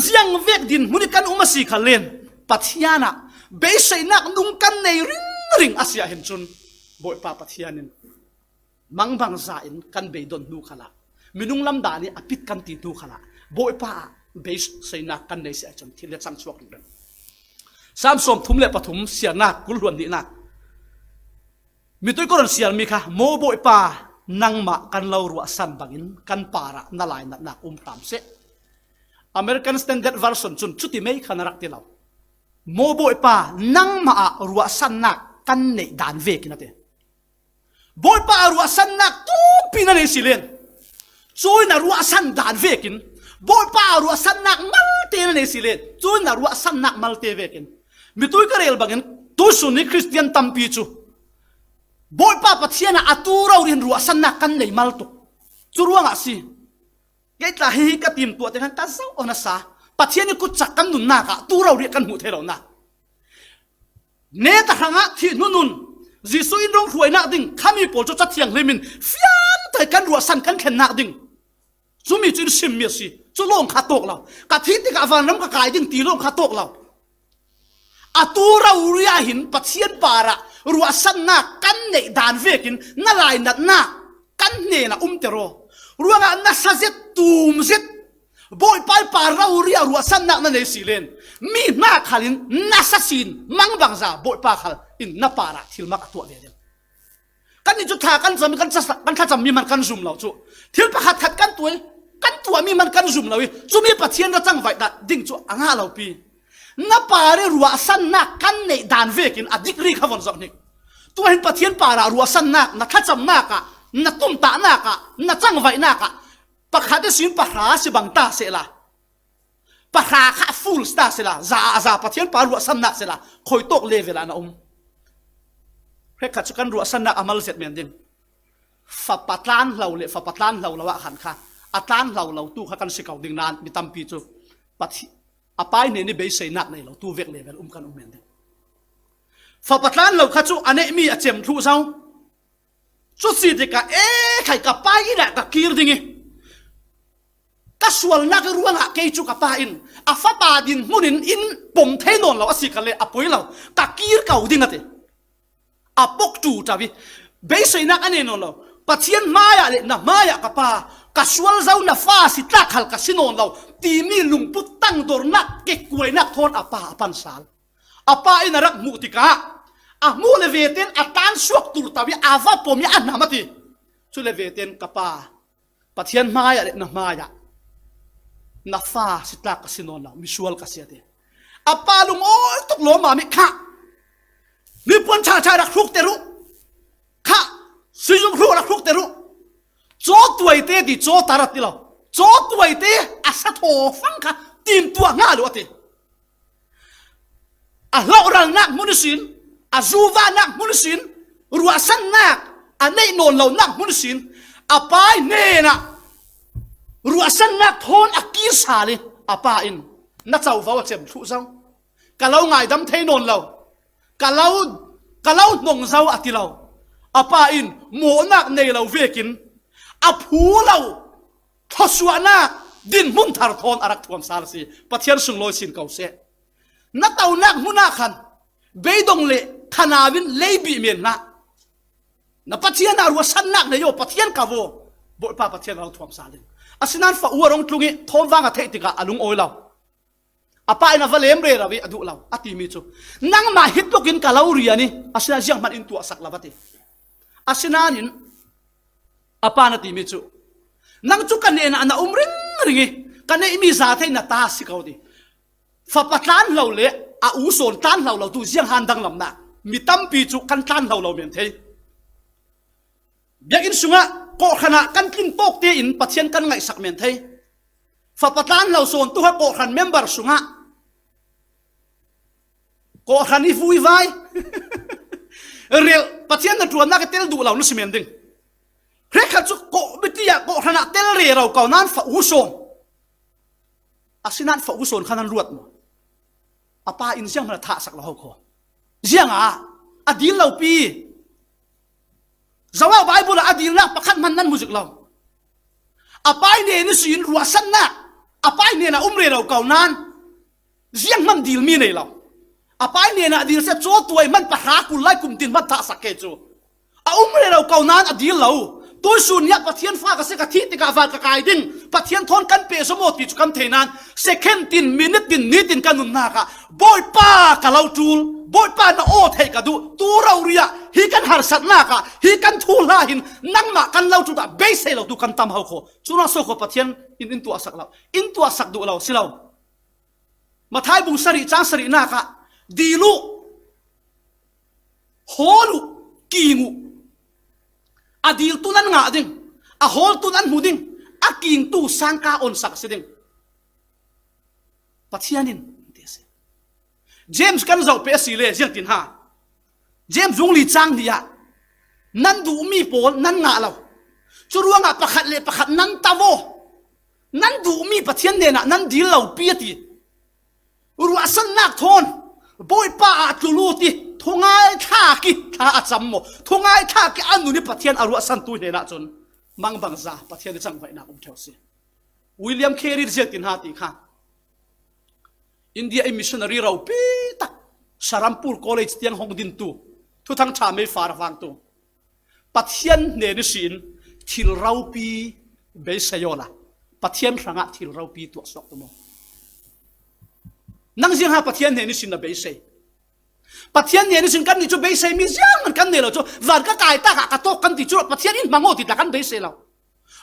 ziang vek dinhmun i kan um a si kha len Pathian ah beiseinak nung kan nei ringring a si ah hin cun Bawipa Pathian in mangbangza in kan beidon hnu khalah, minung lamdan i a pit kan ti hnu khalah Bawipa ah beiseinak kan nei si ah cun thil le cang chuak ding. Sam sawm thum le pathum, siarnak kul hluan hnihnak. Mitui ka ron siarmi kha, Maw Bawipa, nangmah kan lo ruahsan bangin kan parah na lainatnak um hram seh. American Standard Version cun cuti mei khan a rak ti lo. Maw Bawipa, nangmah ah ruahsannak kan neih dan vekin a ti. Bawipa a ruahsannak tumpi na nei si len, cuin a ruahsan dan vekin, Bawipa a ruahsannak malte na nei si len, cuin a ruahsannak malte vekin, mitui ka rel bangin tusun ni Khristian tampi cu Bawipa Pathian ah a tu rori in ruahsannak kan nei mal tuk. Cu ruangah si. Kei tla hihi ka timtuah te khan ka zoh aw nasa. Pathian i kutcak kan nunnak ah tu rori kan hmuh thei lonak. Neta hrangah thih hnunun Jesuh in rong hruainak ding khami pawl cu Cathiang Hlim in fiangtai kan ruahsan kan thlennak ding. Cumi cu in simmi a si. Cu lawng kha tawk lo. Ka thih tikah vanram ka kai ding ti lawng kha tawk lo. A tu rori ah hin Pathian parah ruahsannak kan neih dan vekin na lainatnak kan hnenah umter aw. Ruangah nasa zet, tum zet, Bawipa i par rori ah ruahsannak na nei si len, mi hna khal in nasa sin mangbangza Bawipa khal in na parah thilmak a tuah ve ding. Kan nih cu thla kan cam, kan thlacam mi man kan zum lo cu. Thil pakhat khat kan tuai, kan tuahmi man kan zum lo i, cumi Pathian ra cangvaih ding cu a ngah lo pi. Na par i ruahsannak kan neih dan vekin a dikri kha von zoh hnik. Tuahin Pathian parah ruahsannak na thlacamnak ah, na tumtahnak ah, na cangvaihnak ah pakhat ihsin pahra si bang ta sehla, pahra kha full si ta sehla, za ah za Pathian pa ruahsannak sehla, khoi tawk level ah na um. Hrekkhat cu kan ruahsannak a mal zet men ding. Fapa tlan hlo le fapa tlan hlo lo ah khan kha a tlan hlo lo tu kha kan si ko ding nain mi tampi cu Pathi-, a pai hnen i beiseinak nei lo tu vek level um kan um men ding. Fapa tlan lo kha cu a neihmi a cem thluh zo. Cu si tikah e khai ka pai inn ah ka kir ding i ka sualnak i ruangah kei cu ka pa in a fapa dinhmun in in pom thei nawn lo a si kha le a poi lo, ka kir ko ding a ti. A pok ṭuṭau i beiseinak a nei nawn lo. Pathian hmaiah le na hmaiah ka pa, ka sual zo na fa si tlak hal ka si nawn lo timi lungput tangdornak kekuainak thawn a pa a pan sal. A pa in a rak hmuh tikah a hmuh le vetein a tlan suak turtau i a va pom i a hnam a ti. Cu le vetein ka pa, Pathian hmaiah le na hmaiah na fa si tlak ka si nawn lo, misual ka si a ti. A pa lungawi tuk lawmmam i khah, nipuan ṭhaṭha rak hrukter uh, khah, sizung hruk rak hrukter uh. Cawtuaite ti cawtar a ti lo. Cawtuaite a sa thawfang kha timtuah hnga lo a ti. A hlauhralnak hmun ihsin, a zuvahnak hmun ihsin, ruahsannak a neih nawn lonak hmun ihsin, a pai hnenah ruahsannak thawn a kir sal i a pa in na covo a cem thluh zo. Ka lo ngaidam thei nawn lo, ka lo, ka lo hnong zo a ti lo. A pa in mawhnak nei lo vekin a phu lo thluasuahnak dinhmun thar thawn a rak thuam sal a si. Pathian sunglawi sin ko seh. Na tonak hmun ah khan beidong le thanau in lei bih men hlah. Na Pathian ah ruahsannak nei aw, Pathian ko aw, Bawipa Pathian a lo thuam sal ding. Asinain fa u a rung tlung i thawmvang a theih tikah a lungawi lo. A pa in a va lem rero i a duh lo a timi cu, nangmah hi tlukin ka lo rian i, asinain zianghman in tuahsak lo a ti. Asinain a pa na timi cu, nang cu ka hnenah na um ringring i, ka neihmi za thei na ta si ko ti. Fapa tlan hlo le a u sawn tlan hlo lo tu zianghan danglamnak mi tampi cu kan tlan hlo lo men thei. Biakinn sungah kawhhran ah kan tlin tawk tein Pathian kan ngaihsak men thei. Fapa tlan hlo sawn tu kha kawhhran member sungah kawhhran i vuivai rel, Pathian na ṭuannak i tel duh lo na si men ding. Hrekkhat cu kawh, miti ah kawhhran ah tel rero ko nain fa u sawn. Asinain fa u sawn kha nan ruat maw? A pa in zianghman a thahsak lo ho kho. Ziangah a dil lo pi. Zoah Bible ah a dilnak pakhat hman nan hmu zik lo. A pai hnen ihsin ruahsannak, a pai hnenah um rero ko nain zianghman dilmi nei lo. A pai hnenah dil seh, cawtuai hman pahra kul lai kum din hman thahsak kei cu. A um rero ko nain a dil lo. Tuisun ni ah Pathian fa ka si, ka thih tikah van ka kai ding, Pathian thawn kan pehzaw maw ti cu kan thei nain, second tin, minute tin, ni tin kan nunnak ah, Bawipa ka lo ṭul, Bawipa na aw theih ka duh, tu rori ah hi kan harsatnak ah, hi kan thuhla hin nangmah kan lo ṭul ah beisei lo tu kan tam ho kho. Cu ruang so kho Pathian in in tuahsak lo, in tuahsak duh lo si lo. Mathai bung sarih cang sarihnak ah, dil uh, hawl uh, king uh. A diltu nan ngah ding, a hawltu nan hmu ding, a kingtu sangka onsak a si ding. Pathian in, ti a si. James kan zoh peh a si le, ziangtin ha. James zung li cang hnih ah, nan duhmi pawl nan ngah lo. Cu ruangah pakhat le pakhat nan tavo. Nan duhmi Pathian hnenah nan dil lo pi a ti. Ruahsannak thawn Bawipa ah tlul u ti. Thungai thlak i thla a cam maw? Thungai thlak i a nun i Pathian a ruahsantu hnenah cun mangbangza Pathian i cangvaihnak um ṭheu si. William Carey ziangtin ha ti kha. India i missionary ropi tak Serampore College tiang hong dintu, Thuthang ṭha mei far a vangtu. Pathian hnen ihsin thil ropi beisei awla Pathian hrangah thil ropi tuahsuak tu maw? Nang ziangha Pathian hnen ihsin na beisei? Pathian hnen ihsin kannih cu beiseimi ziangman kan nei lo cu, van ka kai takah ka tawk kan ti cu, Pathian in hmang aw ti tla kan beisei lo.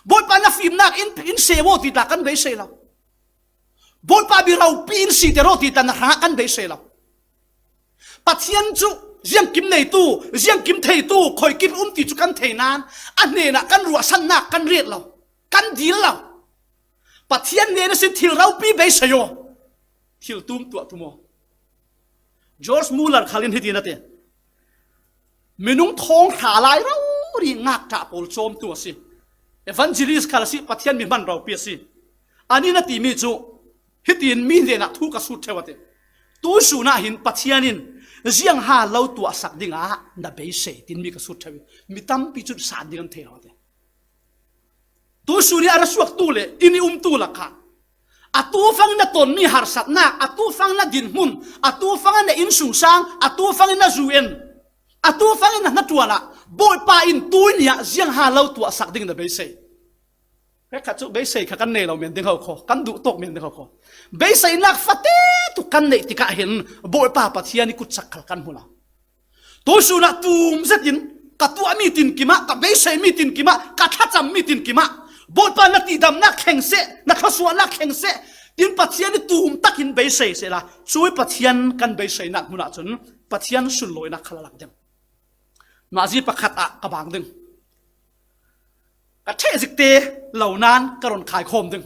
Bawipa na fimnak in, in se aw ti tla kan beisei lo. Bawipa mi ropi in siter aw ti tla na hrangah kan beisei lo. Pathian cu ziangkim neitu, ziangkim theitu, khoikim um ti cu kan thei nain a hnenah kan ruahsannak kan ret lo, kan dil lo. Pathian hnen ihsin thil ropi beisei aw. Thil tum tuah tu maw? George Muller khal in hitin a ti. Minung thawng hra lai rori ngakṭah pawl cawmtu a si. Evangelist khal a si, Pathian mi hman ropi a si. Ani na timi cu hitin mi hnenah thu ka sut ṭheu a ti. Tuisun ah hin Pathian in ziangha lo tuahsak dingah na beisei, tin mi ka sut ṭheu i mi tampi cu san ding an thei lo a ti. Tuisun i a ra suaktu le in i umtu lakah atu fangin na tonmi harsatnak, atu fangin na dinhmun, atu fangin na innsungsang, atu fangin na zu en, atu fangin na hnaṭuan ah Bawipa in tuini ah ziangha lo tuahsak ding na beisei. Hrekkhat cu beisei kha kan nei lo men ding ho kho, kan duh tawk men ding ho kho. Beiseinak fate tuk kan neih tikah hin Bawipa Pathian i kutsak khal kan hmu lo. Tuisun ah tum zetin ka tuahmi tinkim ah, ka beiseimi tinkim ah, ka thlacammi tinkim ah, Bawipa na tihdamnak thleng seh, na thluasuahnak thleng seh, tin Pathian i tum takin beisei sehla, cui Pathian kan beiseinak hmun ahcun Pathian sunlawinak khal a lang ding. Nazi pakhat ah ka bang ding. Ka ṭheh zik te lo nain ka rawn khaikhawm ding.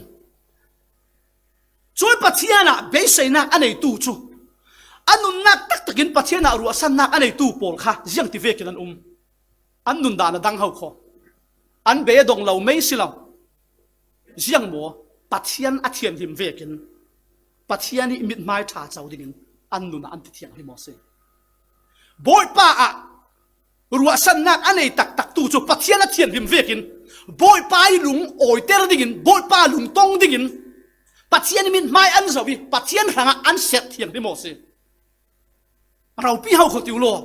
Cui Pathian ah beiseinak a neitu cu a nunnak taktakin Pathian ah ruahsannak a neitu pawl kha ziangti vekin an um? An nun dan a dang ho kho. An bei a dong lo mei si lo. Ziang maw? Pathian a thianhlim vekin Pathian i mithmai ṭha co dingin an nun ah an ti thianghlim aw si. Bawipa ah ruahsannak a nei taktak tu cu Pathian a thianhlim vekin Bawipa i lung awiter dingin, Bawipa lungtong dingin Pathian i mithmai an zoh i Pathian hrangah an serh thianghlim aw si. Ropi ho kho ti u law.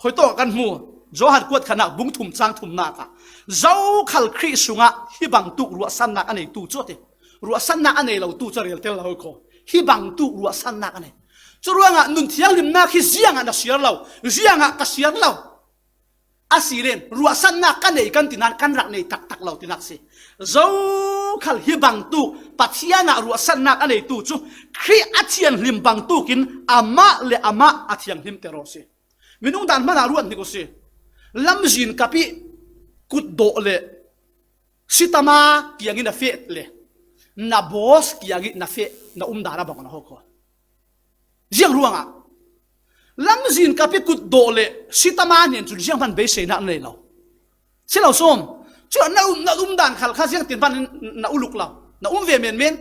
Khuitawk kan hmu, Johan kuat khatnak bung thum cang thumnak ah, zokhal Khrih sungah hi bangtuk ruahsannak a neitu cu a ti. Ruahsannak a nei lo tu cu a reltel lo kho. Hi bangtuk ruahsannak a nei. Cu ruangah nun thianghlimnak hi ziangah na siar lo, ziangah ka siar lo. A si len ruahsannak ka nei kan tinan kan rak nei taktak lo tinak si. Zokhal hi bangtuk Pathian ah ruahsannak a neitu cu Khrih a thianhlim bangtukin amah le amah a thianghlimter aw si. Minung dan hmanah ruat hnik u si. Lamzin kap i kutdawh le sitama kiangin a feh le na boss kiangin na feh na um dan a bang na ho kho. Ziang ruangah lamzin kap i kutdawh le sitama hnen cun zianghman beiseinak na nei lo. Si lo sawm. Cu na um, na um dan khal kha ziangtin hman na uluk lo. Na um ve menmen.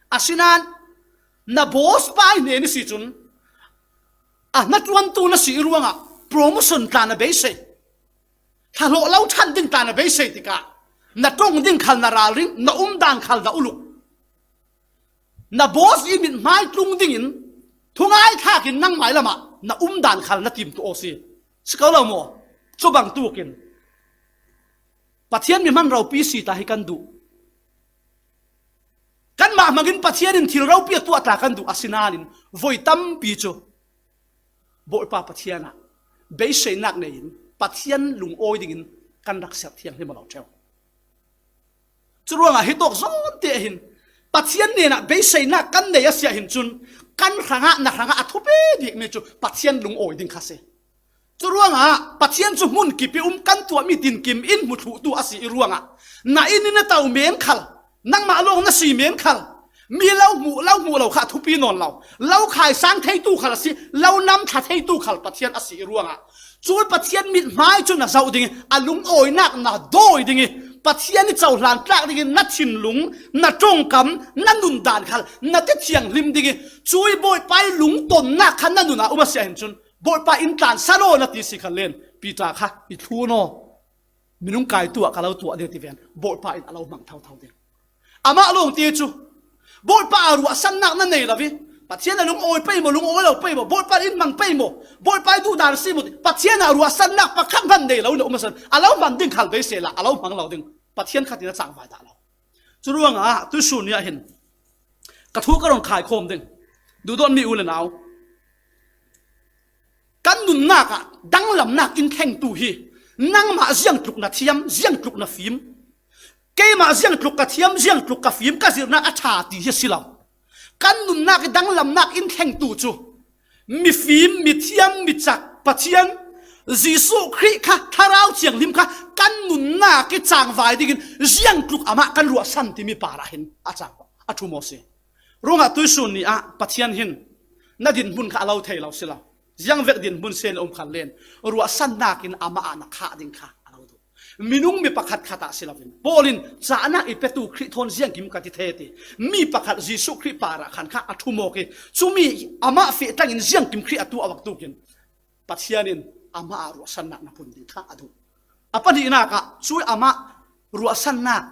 Asinain na boss pa i hnen i si cun a hnaṭuantu na si i ruangah promotion tla na beisei. Thlahlawh lo ṭhan ding tla na beisei tikah na ṭong ding khal na ralring, na um dan khal na uluk. Na boss i mithmai tlung dingin thungai thlakin nangmai lamah na um dan khal na timtuah aw si. Si ko lo maw? Cu bangtukin Pathian mi hman ropi si ta hi kan duh. Kanmah hmangin Pathian in thil ropi a tuah ta kan duh, asinain voi tampi cu Bawipa Pathian ah beiseinak nei in Pathian lungawi dingin kan rak serh thianghlim aw lo ṭheu. Curuangah hitawk zawn te hin Pathian hnenah beiseinak kan nei a si ah hin cun kan hrangah, na hrangah a thupi bikmi cu Pathian lungawi ding kha si. Curuangah Pathian cu hmun kip i um, kan tuahmi tinkim in hmu thluhtu a si i ruangah na inn in na to men khal, nangmah lawng na si men khal, mi lo hmuh, lo hmuh lo kha a thupi nawn lo, lo khaisang theitu khal a si, lo nam thla theitu khal Pathian a si i ruangah, cu Pathian mithmai cu na zoh ding i, a lungawinak na dawi ding i, Pathian i cohlan tlak dingin na thinlung, na ṭongkam, na nundan khal na ti thianghlim ding i, cu i Bawipa i lungtonnak kha na nun ah um a si ah hin cun, Bawipa in tlansan aw na ti si kha len, Peter kha i thlun aw. Minung kai tuah ka lo tuah ding ti ven, Bawipa in a lo hmang thotho ding. Amah lawng ti cu Bawipa a ruahsannak na nei lo i, Pathian a lungawi pei maw, lungawi lo pei maw, Bawipa in hmang pei maw, Bawipa i duhdan a si maw ti, Pathian a ruahsannak pakhat hman nei lo na um a san, a lo hman ding khal beisei la, a lo hmang lo ding. Pathian khat in a cangvai dah lo. Curuangah tuisun ni ah hin ka thu ka run khaikhawm ding. Duhdawtmi u le nau, kan nunnak ah danglamnak in thlengtu hi nangmah ziangtluk na thiam, ziangtluk na fim, keimah ziangtluk ka thiam, ziangtluk ka fim, ka zirnak a ṭha ti hi a si lo. Kan nunnak i danglamnak in thlengtu cu mifim, mithiam, micak Pathian Jesuh Khrih kha, Thlarau Thianghlim kha kan nunnak i cangvai dingin ziangtluk amah kan ruahsan timi parah hin a cang, a ṭhum aw si. Ruangah tuisun ni ah Pathian hin na dinhmun kha a lo thei lo si lo. Ziangvek dinhmun sen um khan len, ruahsannak in amah ah na khah ding kha a lo duh. Minung mi pakhat khat ah si loin, Paul in, cahnak i petu Khrih thawn ziangkim ka ti thei ti, mi pakhat Jesuh Khrih parah khan kha a ṭhum awk i, cumi amah feh tlangin ziangkim Khrih a tuah bak tukin Pathian in amah ah ruahsannak na pun ding kha a duh. A pahnihnak ah cu amah ruahsannak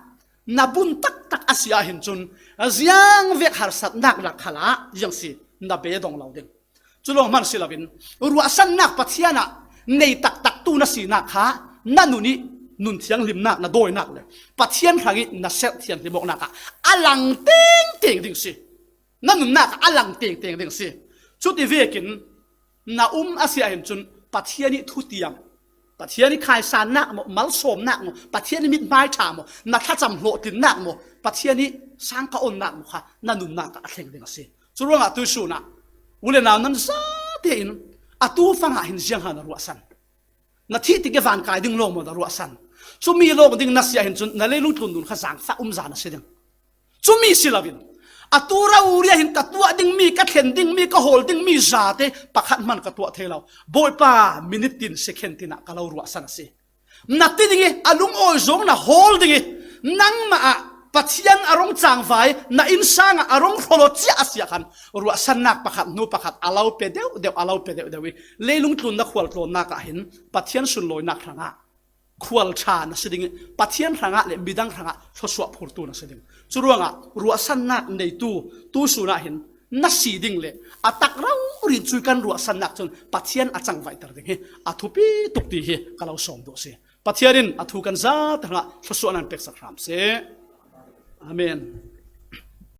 na bun taktak a si ah hin cun, ziangvek harsatnak rak khal ah ziang si, na bedong lo ding. Cu lawng hman si loin, ruahsannak Pathian ah nei taktaktu na sinak kha na nun i nun thianghlimnak na dawinak le Pathian hrang i na serh thianghlim awknak ah a lang tengteng ding si. Na nunnak ah a lang tengteng ding si. Cuti vekin na um a si ah hin cun Pathian i thutiam, Pathian i khaisannak maw, malsawmnak maw, Pathian i mithmai ṭha maw, na thlacam hlawhtlinnak maw, Pathian i sangka onnak maw kha na nunnak ah a thleng ding a si. Curuangah tuisun ah u le nau nan zate in atu fang ah hin ziang ha na ruahsan? Na thih tik i van kai ding lawng maw na ruahsan? Cumi lawng ding na si ah hin cun na leilung tlun nun kha zaangfah um zan a si ding. Cumi si loin, atu rori ah hin ka tuah dingmi, ka thlen dingmi, ka hawl dingmi zate pakhat hman ka tuah thei lo. Bawipa, minute tin, second tin ah ka lo ruahsan a si, na ti ding i, a lungawi zong na hawl ding i, nangmah ah Pathian a rung cangvai, na innsang ah a rung hrawlawt cia a si ah khan, ruahsannak pakhat hnu pakhat a lo pe deuh deuh, a lo pe deuh deuh i, leilung tlun na khual tlawnnak ah hin Pathian sunlawinak hrangah khual ṭha na si ding i, Pathian hrangah le midang hrangah thluasuah phurtu na si ding. Curuangah ruahsannak neitu tuisun ah hin na si ding le a tak rori cu kan ruahsannak cun Pathian a cangvaihter ding hi a thupi tuk ti hi ka lo sawm duh si. Pathian in a thu kan zate hrangah thluasuah nan peksak hram seh. Amen.